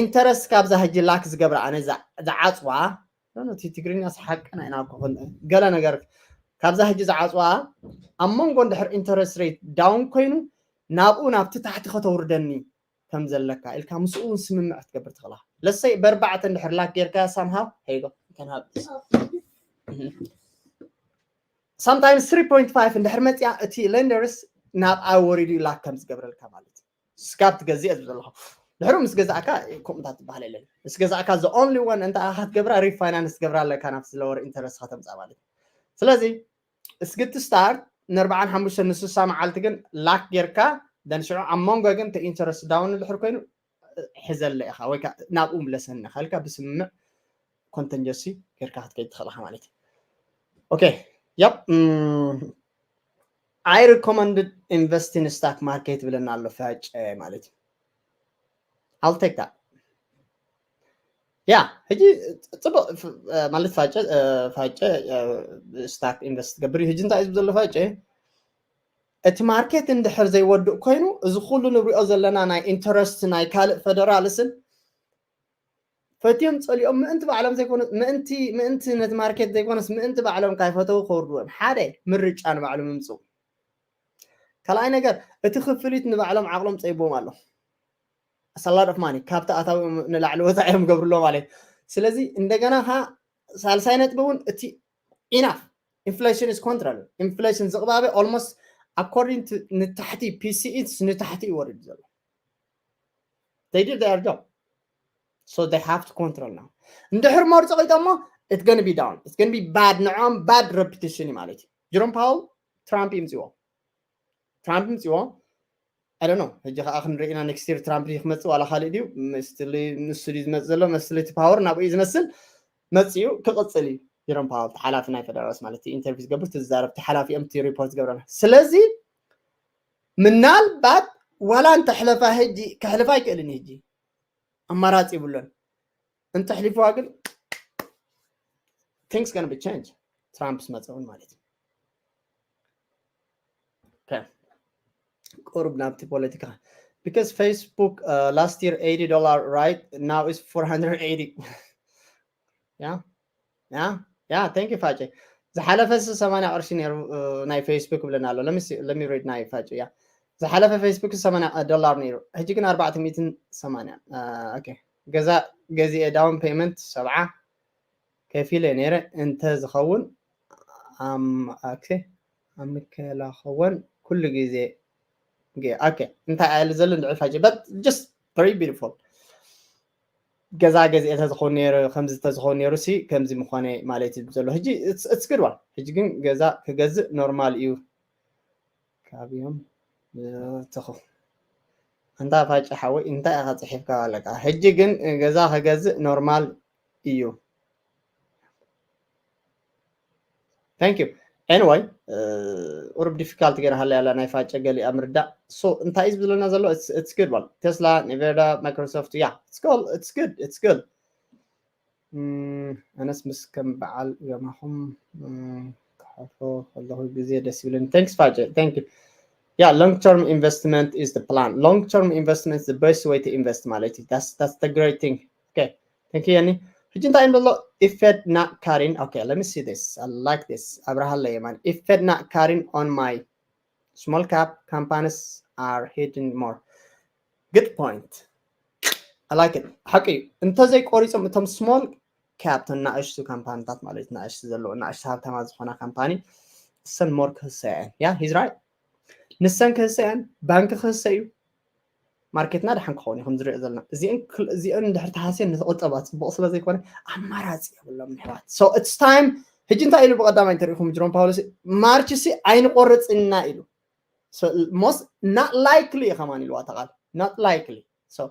interest ካብዛ ሕጂ lock ዝገብራ ኣነ ዝዓፅዋ እቲ ትግርኛ ሓቅና ኢና ገለ ነገር ካብዛ ሕጂ ዝዓፅዋ ኣብ መንጎ እንድሕር interest rate down ኮይኑ ናብኡ ናብቲ ታሕቲ ከተውርደኒ ከም ዘለካ ኢልካ ምስኡ እውን ስምምዕ ክትገብር ትኽእላ ለሰይ በርባዕተ እንድሕር lock ጌርካ somehow here you go you can have this sometimes three point five እንድሕር መፅያ እቲ lenders ናብ ኣወሪዱ lock ከም ዝገብረልካ ማለት ስካብ ትገዝእ ዝብ ዘለኹ ድሕሩ ምስ ገዛእካ ከምኡታት ትበሃል የለን ምስ ገዛእካ the only one እንተ ክትገብራ refinance ትገብራ ኣለካ ናብቲ lower interest ከተምፃ ማለት ስለዚ እስግቲ start ንኣርባዓን ሓሙሽተን ንስሳ መዓልቲ ግን lock ጌርካ then ሽዑ ኣብ መንጎ ግን ተ interest down እንድሕር ኮይኑ ሕዘለ ኢኻ ወይ ናብኡ ምለሰኒ ከልካ ብስምምዕ contingency ጌርካ ክትከይድ ትኽእል ኢኻ ማለት እዩ okay yep I recommend invest in stock market ብለና ኣሎ ፋጨ ማለት እዩ I'll take that yeah ሕጂ ፅቡቅ ማለት ፋጨ ፋጨ stock invest ትገብር እዩ ሕጂ እንታይ እዩ ዘሎ ፋጨ እቲ market እንድሕር ዘይወድእ ኮይኑ እዚ ኩሉ ንሪኦ ዘለና ናይ interest ናይ ካልእ federal ስን ፈትዮም ፀሊኦም ምእንቲ ባዕሎም ዘይኮነ ምእንቲ ምእንቲ ነቲ market ዘይኮነስ ምእንቲ ባዕሎም ካይፈተው ከወርድዎም ሓደ ምርጫ ንባዕሎም ምምፅኡ ካልኣይ ነገር እቲ ክፍሊት ንባዕሎም ዓቕሎም ፀይብዎም ኣሎ a lot of money ካብቲ ኣታዊኦም ንላዕሊ ወፃኢ እዮም ገብርሎ ማለት ስለዚ እንደገና ካ ሳልሳይ ነጥቢ እውን እቲ enough Inflation is control. Inflation ዝቕባበ almost according to ንታሕቲ፣ P C E ንታሕቲ እዩ ወሪዱ ዘሎ። They did their job, so they have to control now. እንድሕር መርጾ ቀይጠሞ it's gonna be down, it's gonna be bad። ንዖም bad repetition እዩ ማለት እዩ። ጀሮም ፓውል ትራምፕ ይምፅዎ፣ ትራምፕ ይምፅዎ። I don't know። ሕጂ ከዓ ክንርኢ ኢና next year ትራምፕ ድዩ ክመፅእ ዋላ ካልእ ድዩ? ንሱ ድዩ ዝመፅእ ዘሎ? መስሊ እቲ ፓወር ናብኡ እዩ ዝመስል። መፅኡ ክቕፅል እዩ። ጀሮም ፓወል ሓላፊ ናይ ፌደራልስ ማለት ኢንተርቪው ዝገብር፣ ትዛረብ፣ ተሓላፊ እዮም፣ እቲ ሪፖርት ዝገብረና። ስለዚ ምናልባት ዋላ እንተሕለፋ፣ ሕጂ ከሕልፋ ኣይክእልን እዩ። ሕጂ ኣማራፂ ይብሎን። እንተሕሊፍዋ ግን things gonna be change። ትራምፕ ዝመፀ እውን ማለት እዩ። ቁሩብ ናብቲ ፖለቲካ፣ because Facebook last year eighty dollar, right? Now is four hundred eighty። Yeah, yeah, yeah, thank you ፋጨ። ዝሓለፈ ሲ ሰማንያ ቅርሺ ነይሩ ናይ ፌስቡክ ብለና ኣሎ። Let me read ናይ ፋጨ። Yeah፣ ዝሓለፈ ፌስቡክ ሰማንያ ዶላር ነይሩ፣ ሕጂ ግን ኣርባዕተ ሚእትን ሰማንያ። Okay፣ ገዛ ገዚኤ down payment ሰብዓ ከፊለ ነይረ እንተ ዝኸውን ኣምከላኸወን ኩሉ ግዜ። Okay፣ እንታይ ኣለ ዘሎ እንድዒ ፋጭ፣ but just very beautiful። ገዛ ገዚኤ ተዝኸውን ነይሩ፣ ከምዚ ተዝኸውን ነይሩ ሲ ከምዚ ምኾነ ማለት እዩ ዘሎ። ሕጂ it's good one። ሕጂ ግን ገዛ ክገዝእ ኖርማል እዩ። ካብዮም ተኹ እንታ ፋጭ ሓወይ እንታይ ኢኻ ጽሒፍካ ኣለካ? ሕጂ ግን ገዛ ክገዝእ ኖርማል እዩ። Thank you. Anyway፣ ቁሩብ difficult ገይራ ሃላ ያላ ናይ ፋጨ ገሊኣ ምርዳእ። So እንታይ እዩ ዝብለና ዘሎ? It's good one። Tesla፣ Nvidia፣ Microsoft፣ yeah, it's good, it's good, it's good። ኣነስ ምስ ከም በዓል ገማኹም ክሓልፎ ከለኹ ግዜ ደስ ይብለኒ። Thanks ፋጨ። Thank you። Yeah, long term investment is the plan. Long term investment is the best way to invest ማለት እዩ። That's the great thing. Okay, thank you የኒ። ሕጂ እንታይ እንብሎ? If Fed not cutting, okay, let me see this, I like this። ኣብርሃለ የማን። If Fed not cutting on my small cap, companies are hitting more. Good point. I like it. ሓቂ እዩ። እንተዘይቆሪፆም እቶም small cap፣ እተን ናእሽቱ ካምፓኒታት ማለት እዩ፣ ናእሽቱ ዘለዎ፣ ናእሽቱ ሃብታማት ዝኾና ካምፓኒ፣ እሰን more ክህሰያ እየን። Yeah, he's right። ንሰን ክህሰያ እየን፣ ባንኪ ክህሰ እዩ። ማርኬትና ደሓን ክኸውን እዩ፣ ከም ዝሪኦ ዘለና። እዚአን ድሕር ተሃስየን ንተቆጠባ ፅቡቕ ስለ ዘይኮነ ኣማራፂ የብሎም ኣሕዋት። So it's time። ሕጂ እንታይ ኢሉ ብቐዳማይ እንተሪኢኹም ጀሮም ፓውሎስ፣ ማርች ሲ ኣይንቆርፅና ኢሉ። Most not likely እዩ ከማን ኢልዋ ተቓል። Not likely። So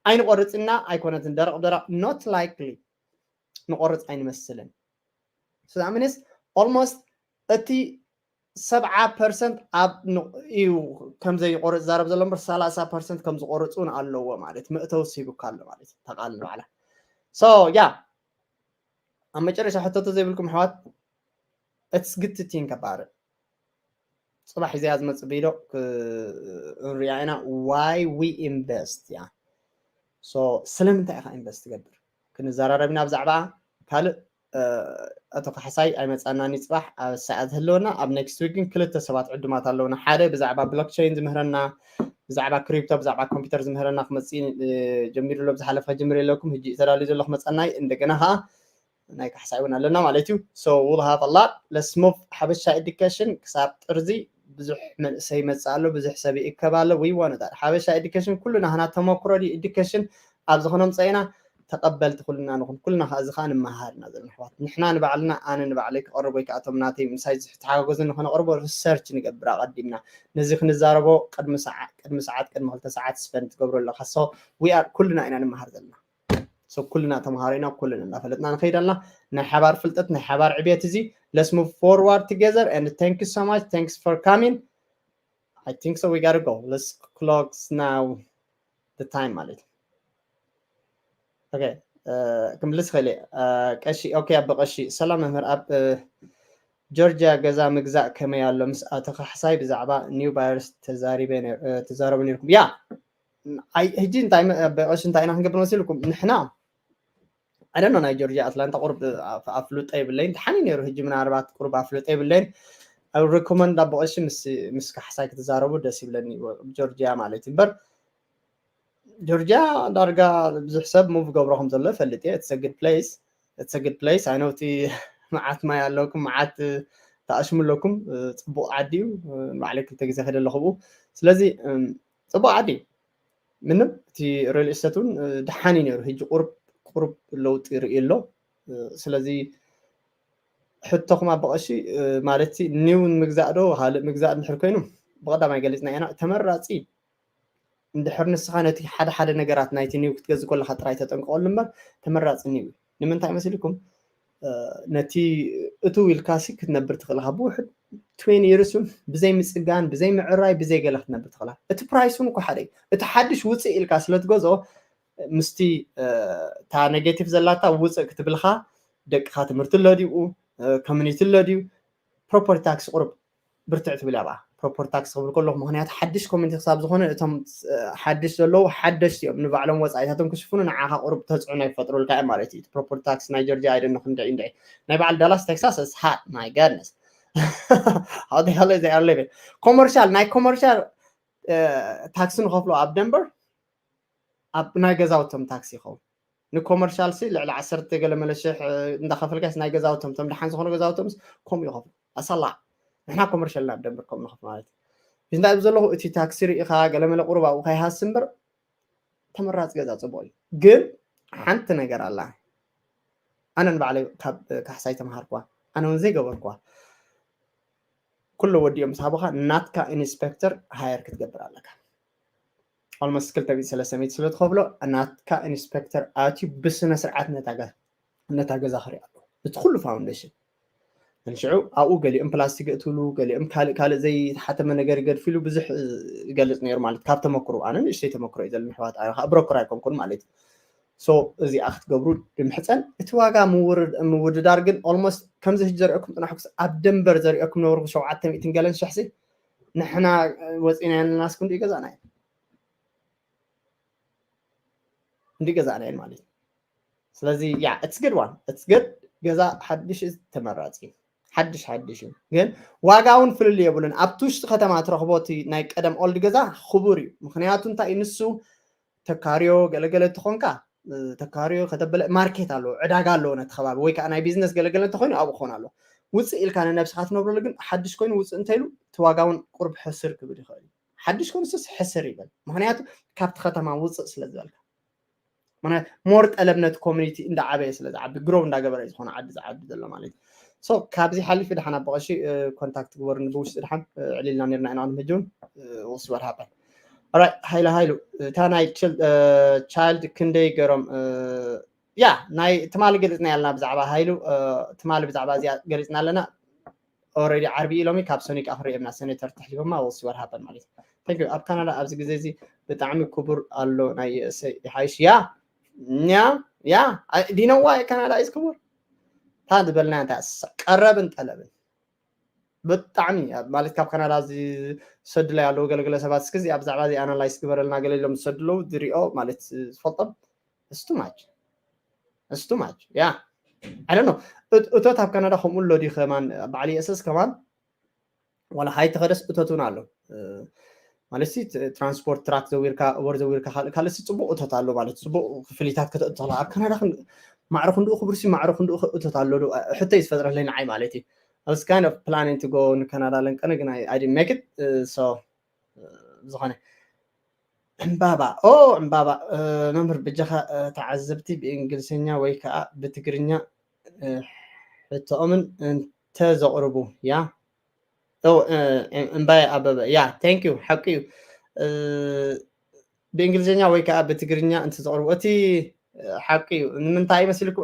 ኣይንቆርፅና ኣይኮነትን፣ ደረቕ ደረቕ፣ not likely። ንቆርፅ ኣይንመስልን። So that means almost እቲ ሰብዓ ፐርሰንት ኣብ እዩ ከም ዘይቆርፅ ዛረብ ዘሎ እምበር፣ ሰላሳ ፐርሰንት ከም ዝቆርፅ እውን ኣለዎ ማለት፣ መእተዊ ሲቡካ ኣሎ ማለት እዩ። ተቓል ንባዕላ። So yeah፣ ኣብ መጨረሻ ሕቶቶ ዘይብልኩም ኣሕዋት፣ it's good to think about it። ፅባሕ እዚኣ ዝመፅእ ቪድዮ ክንሪኣ ኢና። Why we invest? ያ፣ so ስለምንታይ ኢኻ ኢንቨስት ትገብር? ክንዘራረብ ኢና ብዛዕባ ካልእ። ኣቶ ካሕሳይ ኣይመፃናኒ ፅባሕ፣ ኣብ ሰዓት ህልወና። ኣብ next week ግን ክልተ ሰባት ዕዱማት ኣለውና። ሓደ ብዛዕባ ብሎክቸይን ዝምህረና፣ ብዛዕባ ክሪፕቶ፣ ብዛዕባ ኮምፒውተር ዝምህረና ክመፅእ ጀሚሩ ኣሎ። ብዝሓለፈ ከጀምር የለኩም፣ ሕጂ ተዳልዩ ዘሎ ክመፀና እዩ። እንደገና ከዓ ናይ ካሕሳይ እውን ኣለና ማለት እዩ። So we'll have a lot. Let's move. ሓበሻ ኤዱኬሽን ክሳብ ጥርዚ ብዙሕ መንእሰይ ይመፅእ ኣሎ፣ ብዙሕ ሰብ ይእከብ ኣሎ። We want that. ሓበሻ ኤዱኬሽን ኩሉ ናህና ተመክሮ ድዩ ኤዱኬሽን ኣብ ዝኾነ ምፀኢና ተቐበልቲ ኩልና ንኹን። ኩልና ከዓ እዚ ከዓ ንመሃር ኢና ዘለና ኣሕዋት። ንሕና ንባዕልና፣ ኣነ ንባዕለይ ክቐርብ ወይ ከዓ እቶም ናተይ ምሳይ ዝተሓጋገዙ ንኸነቕርቦ ሪሰርች ንገብር ኣቐዲምና። ነዚ ክንዛረቦ ቅድሚ ሰዓ-፣ ቅድሚ ሰዓት፣ ቅድሚ ክልተ ሰዓት ስፐንድ ትገብሮ ኣለኻ። So we are፣ ኩልና ኢና ንመሃር ዘለና። So ኩልና ተምሃሮ ኢና፣ ኩልና እናፈለጥና ንኸይድ ኣለና። ናይ ሓባር ፍልጠት፣ ናይ ሓባር ዕብየት እዚ። Let's move forward together and thank you so much. Thanks for coming. I think so we gotta go. Let's close now the time ማለት እዩ። Okay፣ ክምልስ ኸይለ ቀሺ። Okay፣ ኣቦ ቀሺ፣ ሰላም መምህር። ኣብ ጆርጂያ ገዛ ምግዛእ ከመይ ኣሎ? ምስ ኣቶ ካሕሳይ ብዛዕባ new buyers ተዛሪበ ነይሩ፣ ተዛረቡ ነይርኩም። ያ፣ ሕጂ እንታይ፣ ኣቦ ቀሺ፣ እንታይ ኢና ክንገብር መሲልኩም? ንሕና I don't know፣ ናይ ጆርጂያ ኣትላንታ ቁሩብ ኣፍልጦ የብለይን። ደሓን እዩ ነይሩ፣ ሕጂ ምናልባት ቁሩብ ኣፍልጦ የብለይን። ኣብ ሪኮመንድ ኣቦ ቀሺ ምስ፣ ምስ ካሕሳይ ክትዛረቡ ደስ ይብለኒ፣ ጆርጂያ ማለት እዩ። እምበር ጆርጂያ ዳርጋ ብዙሕ ሰብ ሙቭ ገብሮ ከም ዘሎ እፈልጥ እየ። It's a good place፣ it's a good place። I know እቲ መዓት ማይ ኣለኩም፣ መዓት ተኣሽሙ ኣለኩም። ጽቡቕ ዓዲ እዩ። ንባዕለይ ክልተ ግዜ ከደ ኣለኹ ብኡ። ስለዚ ጽቡቕ ዓዲ እዩ። ምንም እቲ ሪል ስቴት እውን ደሓን እዩ ነይሩ። ሕጂ ቁርብ ቁርብ ለውጢ ይርኢ ኣሎ። ስለዚ ሕቶኹም ኣብ ብቐሺ ማለት ኒው ምግዛእ ዶ ካልእ ምግዛእ እንድሕር ኮይኑ ብቐዳማይ ገሊፅና ኢና። ተመራፂ እንድሕር ንስኻ ነቲ ሓደ ሓደ ነገራት ናይቲ ኒው ክትገዝእ ከለኻ ጥራይ ተጠንቀቐሉ እምበር ተመራፂ ኒው እዩ። ንምንታይ መሲልኩም? ነቲ እትው ኢልካሲ ክትነብር ትኽእል ኢኻ። ብውሕድ ትዌንቲ ይርስ እውን ብዘይ ምፅጋን፣ ብዘይ ምዕራይ፣ ብዘይ ገለ ክትነብር ትኽእል ኢኻ። እቲ ፕራይስ እውን እኮ ሓደ እዩ። እቲ ሓድሽ ውፅእ ኢልካ ስለ ትገዝኦ ምስቲ እታ ኔጌቲቭ ዘላታ ውፅእ ክትብልካ ደቅኻ ትምህርቲ ኣሎ ድዩ፣ ኮሚኒቲ ኣሎ ድዩ፣ ፕሮፐርቲ ታክስ ቁርብ ብርትዕ ትብል እያ ብኣ። ፕሮፐርቲ ታክስ ክብል ከለኹ ምኽንያቱ ሓድሽ ኮሚኒቲ ክሳብ ዝኾነ እቶም ሓድሽ ዘለዉ ሓደሽቲ እዮም። ንባዕሎም ወፃኢታቶም ክሽፍኑ ንዓኻ ቁርብ ተፅዕኖ ይፈጥሩልካ እዮም ማለት እዩ። ፕሮፐርቲ ታክስ ናይ ጆርጂያ ኣይደነ ክንድዒ እንድዒ ናይ በዓል ዳላስ ቴክሳስ ስሓት ማይ ጋድነስ ኣለ ኮመርሻል ናይ ኮመርሻል ታክሲ ንኸፍሎ ኣብ ደንበር ኣብ ናይ ገዛውቶም ታክሲ ይኸውን። ንኮመርሻል ሲ ልዕሊ ዓሰርተ ገለ መለ ሽሕ እንዳኸፈልካስ ናይ ገዛውቶም ቶም ደሓን ዝኾኑ ገዛውቶምስ ከምኡ ይኸፍሉ። ኣሳላ ንሕና ኮመርሻል ናብ ደንበር ከም ንኸፍ ማለት እዩ። እንታይ ዘለኹ እቲ ታክሲ ርኢኻ ገለ መለ ቁሩብ ኣብኡ ከይሃስ እምበር ተመራፂ ገዛ ፅቡቕ እዩ። ግን ሓንቲ ነገር ኣላ። ኣነ ንባዕለይ ካብ ካሕሳይ ተምሃርኳ። ኣነ እውን ዘይገበርኳ። ኩሉ ወዲኦም ምስ ሃቡኻ ናትካ ኢንስፔክተር ሃየር ክትገብር ኣለካ። ኦልሞስት ክልተ ሚእቲ ሰለስተ ሚእቲ ስለ ትኸፍሎ ናትካ ኢንስፔክተር ኣትዩ ብስነ ስርዓት ነታ ገዛ ክርኢ ኣለዎ። እቲ ኩሉ ፋውንዴሽን ንሽዑ ኣብኡ ገሊኦም ፕላስቲክ እትብሉ ገሊኦም ካልእ ካልእ ዘይተሓተመ ነገር ይገድፍሉ ብዙሕ ይገልፅ ነይሩ ማለት ካብ ተመክሮ ኣነ ንእሽተይ ተመክሮ እዩ ዘለኒ ኣሕዋት ኣነ ከዓ ብሮከር ኣይኮንኩን ማለት እዩ። ሶ እዚኣ ክትገብሩ ድምሕፀን እቲ ዋጋ ምውድዳር ግን ኦልሞስት ከምዚ ሕጂ ዘርእኩም ፅናሕኩስ ኣብ ደንበር ዘርእኩም ነበርኩ ሸውዓተ ሚእትን ገለን ሽሕሲ ንሕና ወፂና ያንናስ ክንዲ ገዛና እዩ እንዲ ገዛና ማለት እዩ። ስለዚ ያ it's good one it's good ገዛ ሓድሽ ተመራፂ ሓድሽ ሓድሽ እዩ ግን ዋጋ እውን ፍልል የብሉን። ኣብቲ ውሽጢ ከተማ ትረኽቦ እቲ ናይ ቀደም ኦልድ ገዛ ክቡር እዩ። ምክንያቱ እንታይ ንሱ ተካርዮ ገለገለ ትኾንካ ተካርዮ ከተበለ ማርኬት ኣለዎ ዕዳጋ ኣለዎ ነቲ ከባቢ ወይ ከዓ ናይ ቢዝነስ ገለገለ እንተኮይኑ ኣብኡ ክኾን ኣለዎ። ውፅእ ኢልካ ንነብስካ ትነብረሉ ግን ሓድሽ ኮይኑ ውፅእ እንተኢሉ እቲ ዋጋ እውን ቁርብ ሕስር ክብል ይኽእል እዩ። ሓድሽ ኮይኑ ስስ ሕስር ይበል ምክንያቱ ካብቲ ከተማ ውፅእ ስለ ዝበልካ ምክንያቱ ሞር ጠለብ ነቲ ኮሚኒቲ እንዳዓበየ ስለ ዝዓቢ ግሮው እንዳገበረ እዩ ዝኾነ ዓዲ ዝዓቢ ዘሎ ማለት እዩ። ሶ ካብዚ ሓሊፉ ድሓን ኣብ ብቐሺ ኮንታክት ግበሩኒ ብውሽጢ ድሓን ዕሊልና ነርና ኢና ቅድሚ ሕጂ እውን ወስበር ሃበን ኦራይት ሃይለ ሃይሉ እታ ናይ ቻይልድ ክንደይ ገሮም ያ ናይ ትማሊ ገሊፅና ያልና ብዛዕባ ሃይሉ ትማሊ ብዛዕባ እዚኣ ገሊፅና ኣለና። ኦረዲ ዓርቢ ኢሎሚ ካብ ሰኒ ከዓ ክሪኦ እምና ሴኔተር ተሕሊፎማ ወሲ ወር ሃበን ማለት እዩ። Thank you ኣብ ካናዳ ኣብዚ ግዜ እዚ ብጣዕሚ ክቡር ኣሎ ናይ የእሰይ ይሓይሽ ያ ያ ያ ዲነዋ ካናዳ ኢዝ ክቡር ታ ዝበልና እንታ ቀረብን ጠለብን ብጣዕሚ ማለት ካብ ካናዳ ዝሰድለይ ኣለዉ ገለገለ ሰባት እስኪ እዚኣ ብዛዕባ እዚ ኣናላይስ ግበረልና ገለ ኢሎም ዝሰድለዉ ዝሪኦ ማለት ዝፈልጦም it's too much it's too much yeah I don't know እቶት ኣብ ካናዳ ከምኡ ኣሎ ድዩ ከማን በዓል የእሰስ ከማን ዋላ ሃይ ተኸደስ እቶት እውን ኣሎ ማለት ሲ ትራንስፖርት ትራክ ዘዊርካ ኡበር ዘዊርካ ካልእ ካልእ ሲ ፅቡቅ እቶት ኣሎ ማለት ፅቡቅ ክፍሊታት ከተእትላ ኣብ ካናዳ ማዕረ ክንድኡ ክብርሲ ማዕረ ክንድኡ እቶት ኣሎ ሕቶ እዩ ዝፈጥረለይ ንዓይ ማለት እዩ። I was kind of planning to go ንካናዳ ለንቀነ ግን I didn't make it so ዝኾነ ዕምባባ ኦ ዕምባባ መምህር ብጃኻ ተዓዘብቲ ብእንግሊዝኛ ወይ ከዓ ብትግርኛ ሕቶኦምን እንተዘቕርቡ ያ እምባይ ኣበበ ያ thank you ሓቂ እዩ። ብእንግሊዝኛ ወይ ከዓ ብትግርኛ እንተዘቕርቡ እቲ ሓቂ እዩ። ንምንታይ መሲልኩ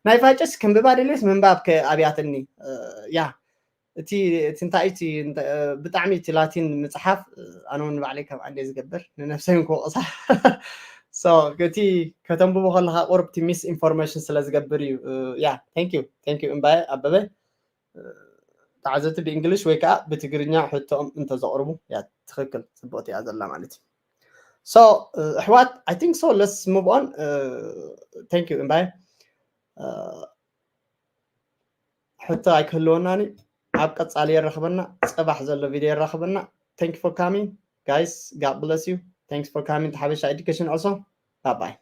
ናይ ፋጨስ ክንብባ ደልየስ ምንባብ ኣብያትኒ ያ እቲ እቲ እንታይ እቲ ብጣዕሚ እቲ ላቲን ምፅሓፍ ኣነ እውን ባዕለይ ከም ኣንደ ዝገብር ንነፍሰይ ክወቕሳ እቲ ከተንብቦ ከለካ ቁርብ እቲ ሚስ ኢንፎርሜሽን ስለ ዝገብር እዩ። ያ thank you thank you እምባየ ኣበበ ተዓዘብቲ ብእንግሊሽ ወይ ከዓ ብትግርኛ ሕቶኦም እንተዘቕርቡ ያ ትክክል ፅቡቅቲ እያ ዘላ ማለት እዩ። So ኣሕዋት I think so let's move on thank you እምባየ ሕቶ ኣይክህልወናን እዩ። ኣብ ቀፃሊ የራኽበና። ፅባሕ ዘሎ ቪድዮ የራኽበና። Thank you for coming guys. God bless you. Thanks for coming to ሓበሻ education also. Bye bye.